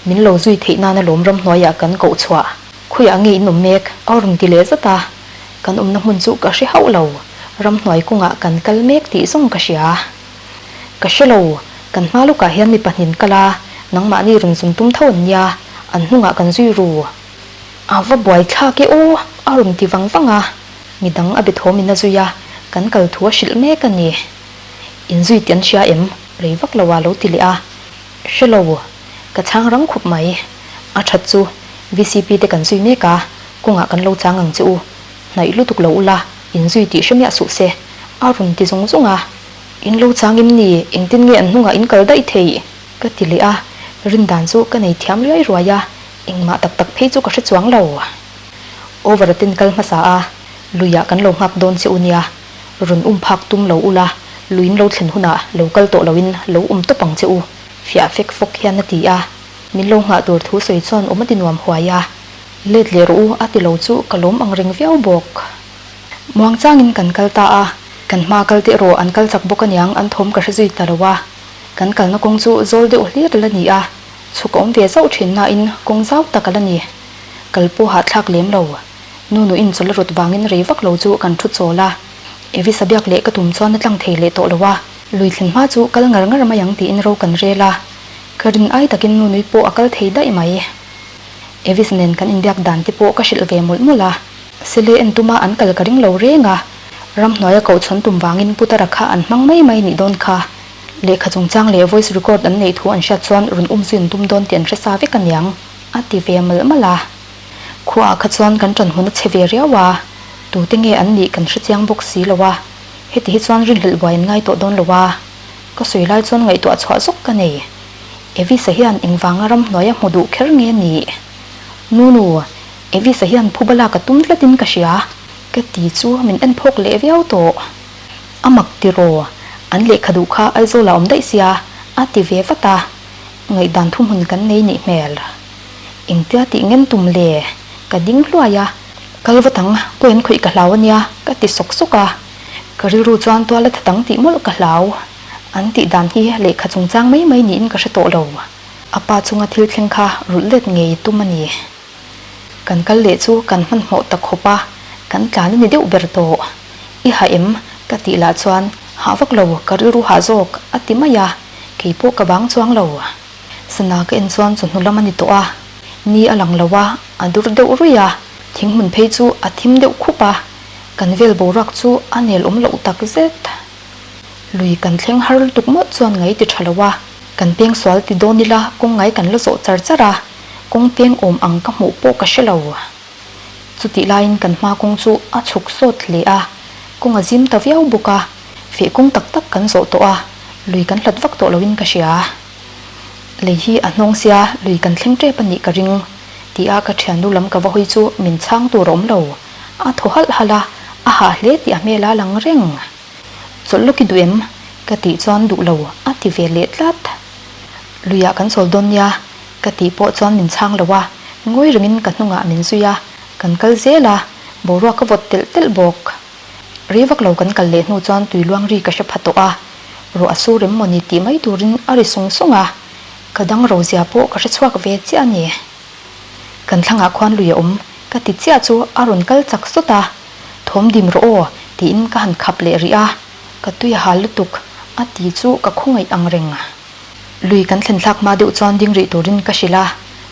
Min lo zui theih nana lawm ramhnuaiah kan koh chhuah. Khawiah nge in awm mek? A rawn ti leh zat a. Kan awmna hmun chu ka hre hauh lo. Ramhnuai kawngah kan kal mek tih zawng ka hria. Ka hre lo. Kan hma lawkah hian mi pahnin kal a, nangmahni rawn zun tum tho an nia, an hnungah kan zui ru. A va buai thlak e aw! A rawn ti vang vang a. Midang a be thawmin a zui a, kan kal thu a hrilh mek a ni. Inzui tih an hria em? Rei vak lo a lo ti leh a. Hre lo, ka chhang rang khup mai. A that chu VCP te kan zui mek a, kawngah kan lo chang ang che u. Hnaih lutuk lo ula, inzui tih hre miah suh se. A rawn ti zung zung a. In lo chang em ni? Engtin nge an hnungah in kal daih theih? Ka ti leh a. Rindan chu ka nei thiam riai ruai a, engmah tak tak phei chu ka hre chuang lo. Over a ten kal hmasa a, luiah kan lo nghak dawn che u nia. Rawn um phak tum lo ula, luiin lo thlen hunah lo kal tawh loin lo um tawp ang che u, fiah fek fawk hian a ti a. Min lo nghah tur thu sawi chuan awm a ti nuam huai a. Let leh rawh u a ti lo chu ka lawm ang reng viau bawk. Muang changin kan kal ta a, kan hma kal te erawh an kal chak bawk aniang an thawm ka hre zui ta lo a. Kan kalna kawng chu zawl deuh hlir la ni a, chhuk a awm ve zauh thin nain kawng zau tak a la ni. Kal pawh hahthlak lem lo. Nunu in chawl a rawt vangin rei vak lo chu kan thu chawl a. Evisa biak leh ka tum chuan a tlang thei leh tawh lo a, lui thlen hma chu kal ngar ngar mai ang tiin ro kan rel a. Ka rin ai takin Nunui pawh a kal thei daih mai. Evis nen kan inbiak dan te pawh ka hrilh ve mawlh mawlh a. Sele en tuma an kal ka ring lo reng a, ramhnuaia kohchhawn tum vangin Putara kha an hmang mai mai nih dawn kha. Lehkha chungchang leh voice record an neih thu an hriat chuan rawn um zui an tum dawn tih an hre sa vek aniang, a ti ve mawlh mawlh a. Khuaah kha chuan kan ṭan hun a chhe ve riau a, tute nge an nih kan hre chiang bawk si lo a, heti hi chuan rinhlelh buai an ngai tawh dawn lo a, ka sawi lai chuan ngaihtuah chhuah zawk ka nei. Evisa hian engvanga ramhnuaia hmu duh kher nge nih? Nunu, Evisa hian phuba lak a tum tlatin ka hria, ka ti chu min en phawk leh viau tawh. A mak tiraw, an lehkha duh kha Aizawlah awm daih sia, a ti ve vat a. Ngaihdan thuhmun kan nei nih hmel. Engtia tih ngen tum le? Ka ding hluai a. Kal vat ang, pawi an khawih ka hlau a nia, ka ti sawk sawk a. Ka rilru chuan tual a that ang tih mawlh ka hlau. An tih dan hi lehkha chungchang mai mai niin ka hre tawh lo. A pa chunga thil thleng kha rulh let ngei tum a ni. Kan kal leh chu kan hmanhmawh ta khawp a, kan tlan a ni deuh ber tawh. I ha em? Ka tih lah chuan, Hah vak lo, ka rilru hah zawk, a ti mai a, kei pawh ka bang chuang lo. Sana ka en chuan chawhnu lam a ni tawh a, ni a lang lo a, a dur deuh ruih a, thing hmun phei chu a thim deuh khup a, kan vel boruak chu a nel awm loh tak zet. Lui kan thleng har lutuk mawlh chuan ngai ti tha lo a, kan peng sual ti dawn ila kawng ngai kan la zawh char char a, kawng peng awm ang ka hmuh pawh ka hre lo. Chutih laiin kan hma kawng chu a chhuk sawt hle a, kawng a zim ta viau bawk a, feh kawng tak tak kan zawh tawh a, lui kan hlat vak tawh loin ka hria. Lei hi a hnawng sia lui kan thleng tep a nih ka ring ti a ka thiannu lam ka va hawi chu min chhang tur a awm lo. A thaw halh halh a, a hah hle tih a hmel a lang reng. Chawlh lawk i duh em? Ka tih chuan duh lo a ti ve leh tlat. Luiah kan chawl dawn nia ka tih pawh chuan min chhang lo a, ngawi rengin ka hnungah min zui a, kan kal zel a, boruak ka vawt telh telh bawk. Rei vak lo kan kal leh hnu chuan tui luang ri ka hre pha tawh a, ruah a sur em mawni tih mai turin a ri sung sung a, ka dang ro zia pawh ka hre chhuak ve chiah a ni. Kan thlangah khuan lui a awm ka ti chiah chu a rawn kal chak sawt a, Thawm dim rawh aw tiin ka han khap leh rih a, ka tui a hal lutuk a ti chu ka khawngaih ang reng. Lui kan thlen thlak hma deuh chuan ding rih turin ka hrilh a,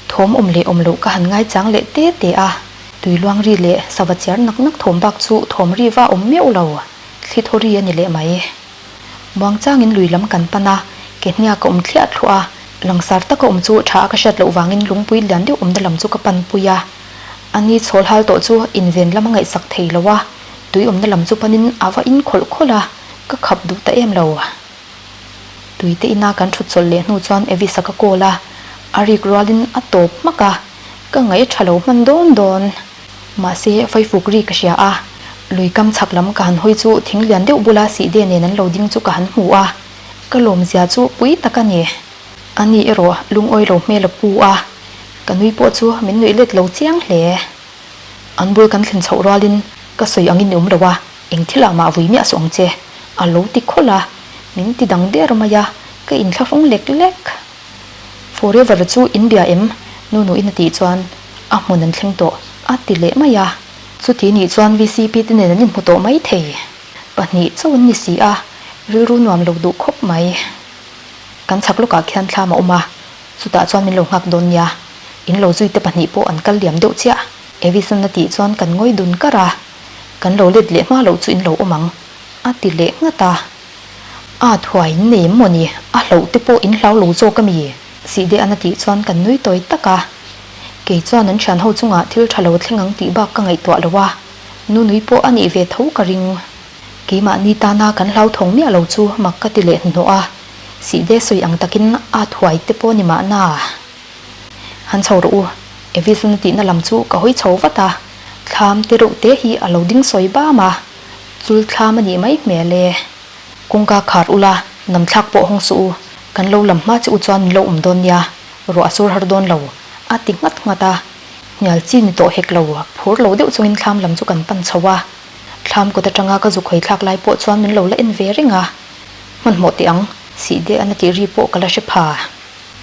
thawm awm leh awm loh ka han ngaichang leh te te a, tui luang ri leh sava chiar nak nak thawm bak chu thawm ri va awm meuh lo, thli thaw ri a ni leh mai. Muangchangin lui lam kan pan a, ke hniak a awm thliah thluah a, langsar taka awm chu tha a ka hriat loh vangin lungpui lian deuh awmna lam chu ka pan pui a. A ni chhawl hal tawh chu inven lam a ngaihsak thei lo a, tui awmna lam chu panin a va in khawlh khawlh a, ka khap duh ta em lo. Tui te ina kan thut chawlh leh hnu chuan Evis-a ka call a, a rik rualin a tawp hmak a, ka ngaih tha lo hman dawn dawn. Mahse, faifuk ri ka hria a, lui kam chhak lam ka han hawi chu thing lian deuh bula sihde nen an lo ding chu ka han hmu a, ka lawmzia chu pui tak a ni. A ni erawh lungawi lo hmel a pu a, ka nui pawh chu min nuih let lo chiang hle. An bul kan thlen chhoh rualin ka sawi angin i awm lo a, eng thil ah mah vui miah suh ang che, a lo ti khawlh a, min ti dang der mai a, ka inthlahrung lek lek. Forever chu in bia em? Nunuin a tih chuan a hmun an thleng tawh a ti leh mai a, chuti nih chuan VCP te nen an inhmu tawh mai thei. Pahnih chauh an ni si a, rilru nuam lo duh khawp mai. Kan chhak lawkah khian thlam a awm a, chutah chuan min lo nghak dawn nia. In lo zuite pahnih pawh an kal liam deuh chiah. Evison a tih chuan kan ngawi dun kar a, Kan lo let leh hma loh chu in lo awm ang, a ti leh nghat a. A thuai in nei em maw ni? A hlauh te pawh in hlau lo zawk a mi? Sihdean a tih chuan kan nui tawi tak a. Kei chuan an thian ho chungah thil tha lo thleng ang tih bak ka ngaihtuah lo a, Nunui pawh a nih ve tho ka ring. Keimahni tana kan hlauthawng miah lo chu mak ka ti leh hnuhnawh a, Sihde sawi ang takin a thuai te pawh ni mahna. Han chho rawh u, Evis na tihna lam chu ka hawi chho vat a, thlam te reuh te hi a lo ding sawi bam a, chul thlam a nih mai hmel e. Kawngka khar ula, nam thlak pawh hawng suh u, kan lo lam hma che u chuan min lo awm dawn nia, ruah a sur har dawn lo, a ti nghat nghat a. Hnial chi ni tawh hek lo, phur lo deuh chungin thlam lam chu kan pan chho a. Thlam kut atanga ka zuk hawi thlak lai pawh chuan min lo la en ve reng a. Hmanhmawh teh ang, sih deh a na tih ri pawh ka la hre pha.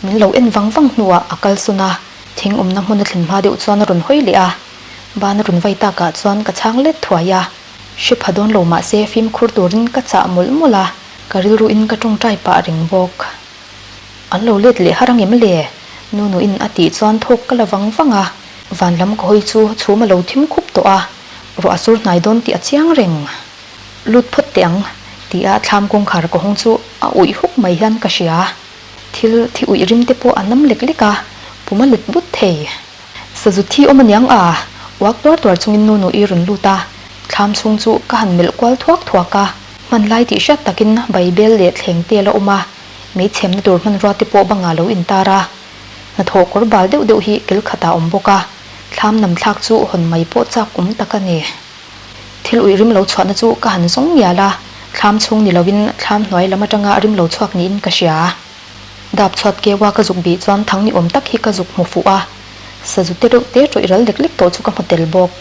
Min lo en vang vang hnuah a kal sun a, thing awmna hmun a thlen hma deuh chuan a rawn hawi leh a. Ban a rawn vai takah chuan ka chhang let thuai a. Hre pha dawn lo mahse fimkhur turin ka chah mawlh mawlh a, ka rilruin ka tawngtai pah reng bawk. An lo let leh har angem le? Nunuin a tih chuan thawk ka la vang vang a, van lam ka hawi chu chhum a lo thim khup tawh a, ruah a sur hnai dawn tih a chiang reng. Lut phawt teh ang, ti a thlam kawngkhar ka hawng chu a uih huk mai hian ka hria. Thil thi uih rim te pawh a nam lek lek a, pum a let but thei. Sazu thi awm aniang a, uak tuar tuar chungin nu nu i rawn lut a, thlam chhung chu ka han melh kual thuak thuak a, hman lai tih hriat takin Baibel leh thleng te a la awm a, meichhemna tur hmanrua te pawh bangah lo intar a, hnathawh kawr bal deuh deuh hi kel khatah a awm bawk a, thlam nam thlak chu hawn mai pawh chak awm tak a ni. Thil uih rim lo chhuahna chu ka han zawng ngial a, thlam chhung ni lovin thlam hnuai lam atanga rim lo chhuak niin ka hria. Dap chhuat keua ka zuk bih chuan thang ni awm tak hi ka zuk hmu fuh a, sazu te reuh te ṭawih ral lek lek tawh chu ka hmu tel bawk.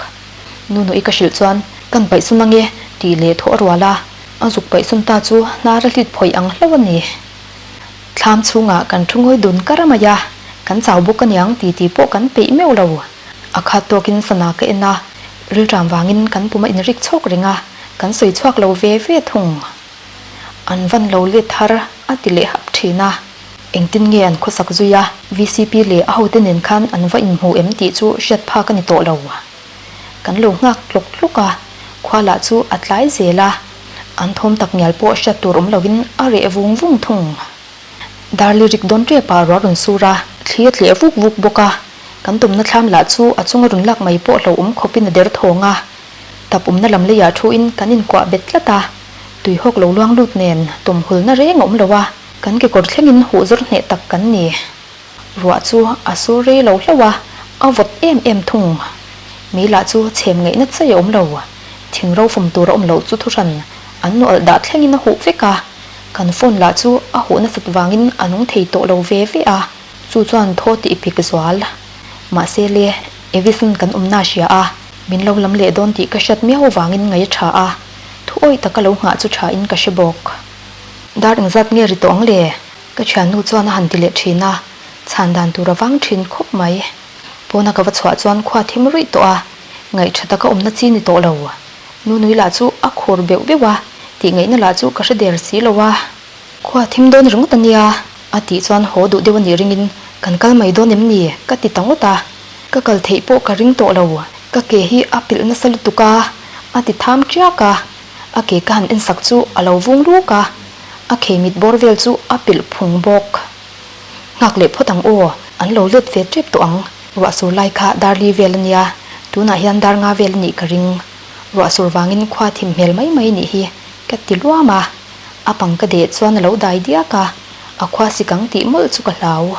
Nunu'i ka hrilh chuan, Kan paih sun ange, tih leh thawh a rual a, a zuk paih sun ta chu hnar a hlit phawih ang hlauh a ni. Thlam chhungah kan thu ngawi dun kar mai a, kan chau bawk aniang ti tih pawh kan peih meuh lo. A khat tawkin sana ka en a, rilṭam vangin kan pum a inrik chhawk reng a, kan sawi chhuak lo ve ve thung. An van lo let thar a ti leh hap thin a. Engtin nge an khawsak zui a, vcp leh a hote nen khan an va inhmu em tih chu hriat phak a ni tawh lo. Kan lo nghak tlawk tlawk a, khua lah chu a tlai zel a, an thawm tak ngial pawh hriat tur awm lovin a reh vung vung thung. Darli rik dawn tep ah ruah rawn sur a, thli a tleh vuk vuk bawk a, kan tumna thlam lah chu a chunga rawn lak mai pawh hlauhawm khawpin a der thawng a. Tap awmna lam leiah thuin kan inkuah bet tlat a, tuihawk lo luang lut nen tumhulna reng a awm lo a, kan kekawr thlengin huh zawr hneh tak kan ni. Ruah chu a sur rei lo hlauh a, a vawt em em thung. Mi lah chu chhem ngaihna chai a awm lo. Thing ro fawm tur a awm loh chu thuhran an nualh dah thlengin a huh vek a, kan phone lah chu a huh nasat vangin a nung thei tawh lo ve ve a, chu chuan thaw tih pik zual. Mahse le, Evison kan awmna a hria a, min lo lam leh dawn tih ka hriat miau vangin ngaih a tha a, thu awih taka lo nghah chu tha in ka hre bawk. Dar engzat nge ri tawh ang le? Ka thiannu chuan a han ti leh thin a, chhan dan tur a vang thin khawp mai. Pawna ka va chhuah chuan khua thim ruih tawh a, ngaih tha taka awmna chi ni tawh lo. Nunui lah chu a khur beuh beuh a, tih ngaihna lah chu ka hre der si lo a. Khua thim dawn ringawt a nia, a tih chuan haw duh deuh a nih ringin kan kal mai dawn em ni? ka ti ta ngawt a. Ka kal theih pawh ka ring tawh lo, ka ke hi a pilh nasa lutuk a, a ti tham tiak a. A ke ka han ensak chu a lo vung luk a, a khei mit bawr vel chu a pilh phung bawk. Nghak leh phawt ang aw, an lo let ve tep tawh ang. Ruah sur lai kha dar li vel a nia, tunah hian dar nga vel a nih ka ring. Ruah sur vangin khua thim hmel mai mai nih hi ka ti luam a, a pang ka deh chuan a lo dai diak a, a khua sik ang tih mawlh chu ka hlau.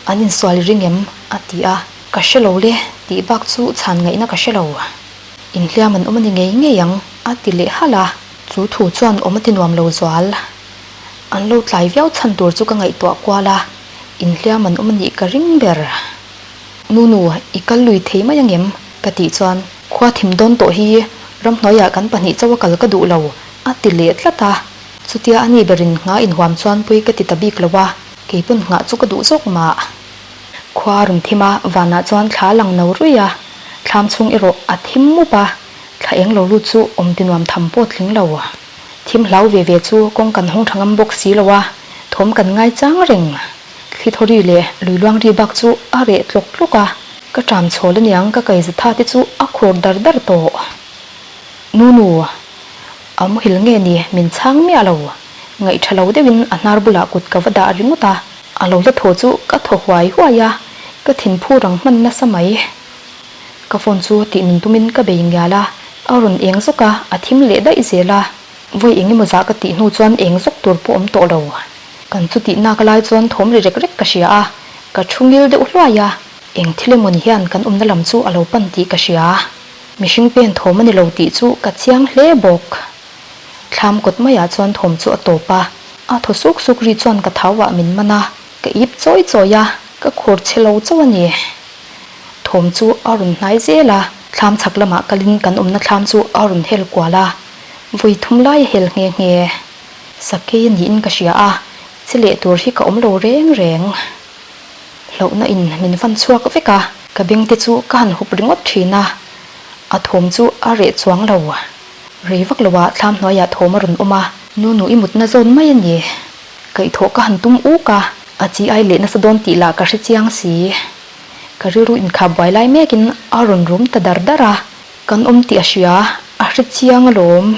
An insual i ring em? a ti a, ka hre lo le tih bak chu chhan ngaihna ka hre lo. Inhliam an awm a ni ngei ngei ang, a ti leh halh a. Chu thu chuan awm a ti nuam lo zual. An lo tlai viau chhan tur chu ka ngaihtuah kual a, inhliam an awm a nih ka ring ber. Nunu, i kal lui thei mai angem? ka tih chuan, Khua thim dawn tawh hi ramhnuaiah kan pahnih chauh a kal ka duh lo, a ti leh tlat a. Chutia a ni berin nghah inhuam chuan pui ka ti ta bik lo a, keipawn nghah chu ka duh zawk mah. Khua a rawn thim a, vanah chuan thla lang no ruih a, thlam chhung erawh a thim mup a, thla eng lo lut chu awm ti nuam tham pawh tling lo. Thim hlau ve ve chu kawng kan hawng tha ngam bawk si lo a, thawm kan ngai chang reng. Thli thaw ri leh lui luang ri bak chu a reh tlawk tlawk a, ka ṭam chhawl aniang ka kai zatha te chu a khur dar dar tawh. Nunu, a muhil nge ni min chhang miah lo. Ngaih tha lo deuhin a hnar bulah kut ka va dah ringawt a. A lo la thaw chu ka thaw huai huai a, ka thinphu rang hman nasa mai. Ka phone chu tih nun tumin ka bei ngial a, a rawn eng zawk a, a thim leh daih zel a. Vawi eng emaw zah ka tih hnu chuan eng zawk tur pawh awm tawh lo. Kan chu tih nak lai chuan thawm ri rek rek ka hria a, ka thu ngil deuh hluai a. Eng thil emaw ni hian kan awmna lam chu a lo pan tih ka hria. Mihring pen thawm a ni lo tih chu ka chiang hle bawk. Thlam kawt maiah chuan thawm chu a tawp a, a thaw suk suk ri chuan ka thau ah min man a, ka ip chawi chawi a, ka khur chhe lo chauh a ni. Thawm chu a rawn hnai zel a, thlam chhak lamah kalin kan awmna thlam chu a rawn hel kual a, vawi thum lai a hel nghe nghe. Sakei a niin ka hria a, che leh tur hi ka awm lo reng reng. Hlauhna in min van chhuak vek a, ka beng te chu ka han hup ringawt thin a, a thawm chu a reh chuang lo. Rei vak loah thlam hnuaiah thawm a rawn awm a. Nu nu i mutna zawn mai a ni. Kaihthawh ka han tum uk a, a chi ai leh nasa dawn tih lah ka hre chiang si. Ka rilru inkhap buai lai mekin a rawn rum ta dar dar a, kan awm tih a hria, a hre chiang alawm.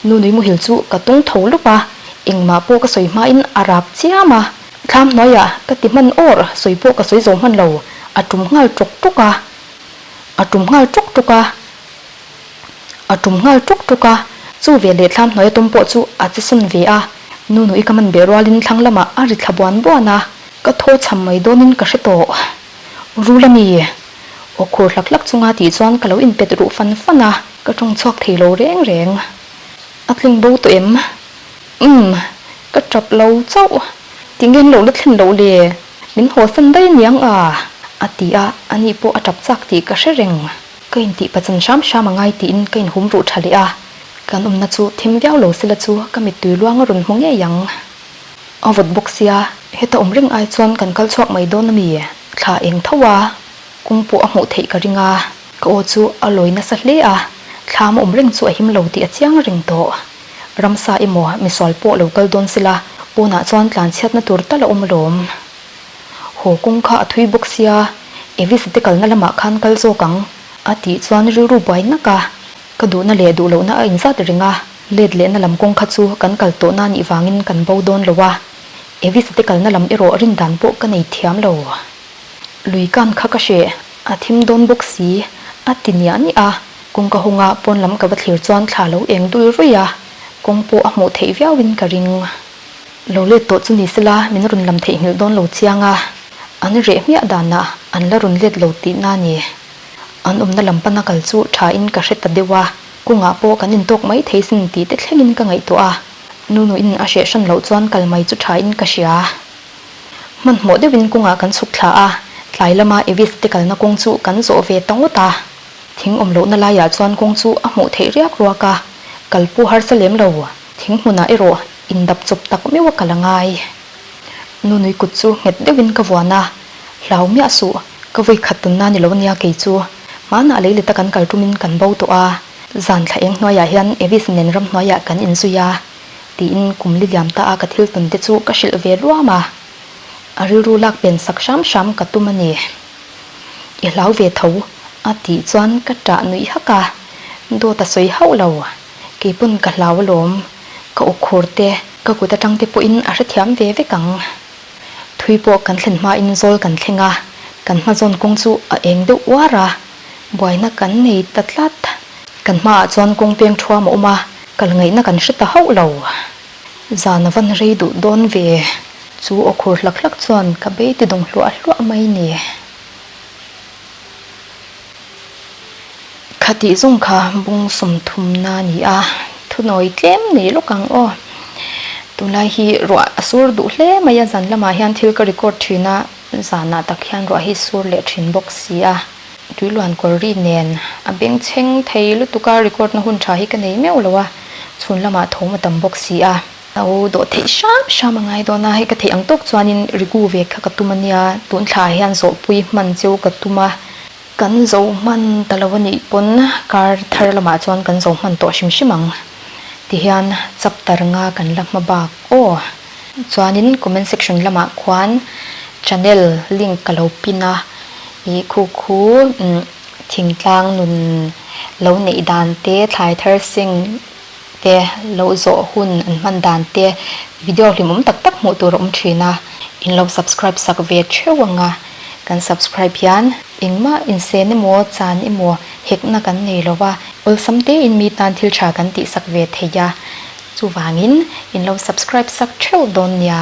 Nu nui muhil chu ka tung tho lup a, engmah pawh ka sawi hmain a rap chiam a. Thlam hnuaiah ka ti hman awr, sawi pawh ka sawi zo hman lo, a tum nghal ṭawk ṭawk a, a tum nghal ṭawk ṭawk a. A tum nghal ṭuk ṭuk a, chu ve leh thlam hnuaia tum pawh chu a che sawn ve a. Nu nui ka man beh rualin thlang lamah a ri thla buan buan a, ka thaw cham mai dawnin ka hre tawh. Rul a ni. Aw khur hlak hlak chunga tih chuan ka lo inpet ruh fan fan a, ka ṭawng chhuak thei lo reng reng. A tling bo tawh em? Umm, ka ṭap lo chauh. Tinge an lo la thlen loh le? Min hawsan daih aniang a? A ti a, ani pawh a tap chak tih ka hre reng. Ka intih pachan hram hram a ngai tiin ka inhum ruh tha leh a. Kan awmna chu thim viau lo sela chu ka mittui luang a rawn hmu ngei ang. A vawt bawk sia, heta awm reng ai chuan kan kal chhuak mai dawn a mi? Thla eng tho a, kawng pawh a hmuh theih ka ring a. Ka aw chu a lawi nasa hle a, thlam a awm reng chu a him lo tih a chiang reng tawh. Ramsa emaw misual pawh lo kal dawn sela, pawnah chuan tlanchhiatna tur tal a awm alawm. Haw kawng kha a thui bawk sia, Evis te kalna lamah khan kal zawk ang, a tih chuan rilru buai nak a, ka duhna leh duh lohna a inzat reng a, let lehna lam kawng kha chu kan kal tawhna nih vangin kan bo dawn lo a, Evis te kalna lam erawh rindan pawh ka nei thiam lo. Lui kan kha ka hreh, a thim dawn bawk si, a ti niah niah a, kawngka hawnga pawn lam ka va thlir chuan thla lo eng dul ruih a, kawng pawh a hmuh theih viauin ka ring. Lo let tawh chu ni sela min rawn lam theihnghilh dawn lo chiang a, an reh hmiah danah an la rawn let lo tihna a ni. An awmna lam pana kal chu thain ka hre ta deuh a, kawngah pawh kan intawk mai thei sin tih te thlengin ka ngaihtuah a, Nunuin a hreh hran loh chuan kal mai chu thain ka hria. Hmanhmawh deuhin kawngah kan chhuk thla a, tlai lama Evis te kalna kawng chu kan zawh ve ta ngawt a. Thing awm lohna laiah chuan kawng chu a hmuh theih riak ruak a, kal pawh harsa lem lo. Thing hmunah erawh indap chawp tak meuh a kal a ngai. Nunui kut chu nghet deuhin ka vuan a, hlau miah suh, ka vawi khat tunna ni lo ania kei chu. Hmanah lei leta kan kal tumin kan bo tawh a, zan thla eng hnuaiah hian Evis nen ramhnuaiah kan inzui a. Tiin kum li liam ta a ka thil tawn te chu ka hrilh ve luam a, a rilru lak pen sak hram hram ka tum a ni. I hlau ve tho a tih chuan ka ṭah nuih hak a, dawt a sawi hauh lo, kei pawn ka hlau alawm, ka awkhur te, ka kut aṭang te pawhin a hrethiam ve vek ang. Thui pawh kan thlen hmain zawl kan thleng a, kan hma zawn kawng chu a eng deuh uar a, buaina kan nei ta tlat. Kan hmaah chuan kawng peng thuam a awm a, kal ngaihna kan hre ta hauh lo. Zan a van rei duh dawn ve, chu aw khur hlak hlak chuan ka bei ti dawng hluah hluah mai ni. Khatih zawng kha bung sawmthumna a ni a, thunawi tlem nei lawk ang aw. Tunlai hi ruah a sur duh hle mai a, zan lamah hian thil ka record thin a, zanah tak hian ruah hi sur leh thin bawk si a. Tuiluan kawr ri nen a bengchheng thei lutuk a, record na hun tha hi ka nei meuh lo a, chhun lamah thawm a tam bawk si a. Lo dawh theih hram hram a ngai dawn a, hei ka theih ang tawk chuanin rigu ve kha ka tum a nia, tun thla ah hian zawhpui hman cheu ka tum a, kan zo hman ta lo a nih pawn kar thar lamah chuan kan zo hman tawh hrim hrim ang tihian chapter nga kan la hma bak aw. Chuanin comment section lamah khuan channel link ka lo pin a, ih khu khu thingtlang nun lo neih dan te thlai thar seng te lo zawh hun an hman dan te video hlimawm tak tak hmuh tur a awm thin a, in lo subscribe sak ve theuh ang a, kan subscribe hian engmah insen emaw chan emaw hekna kan nei lo va, awlsam tein mi tan thil tha kan tih sak ve thei a, chuvangin in lo subscribe sak theuh dawn nia.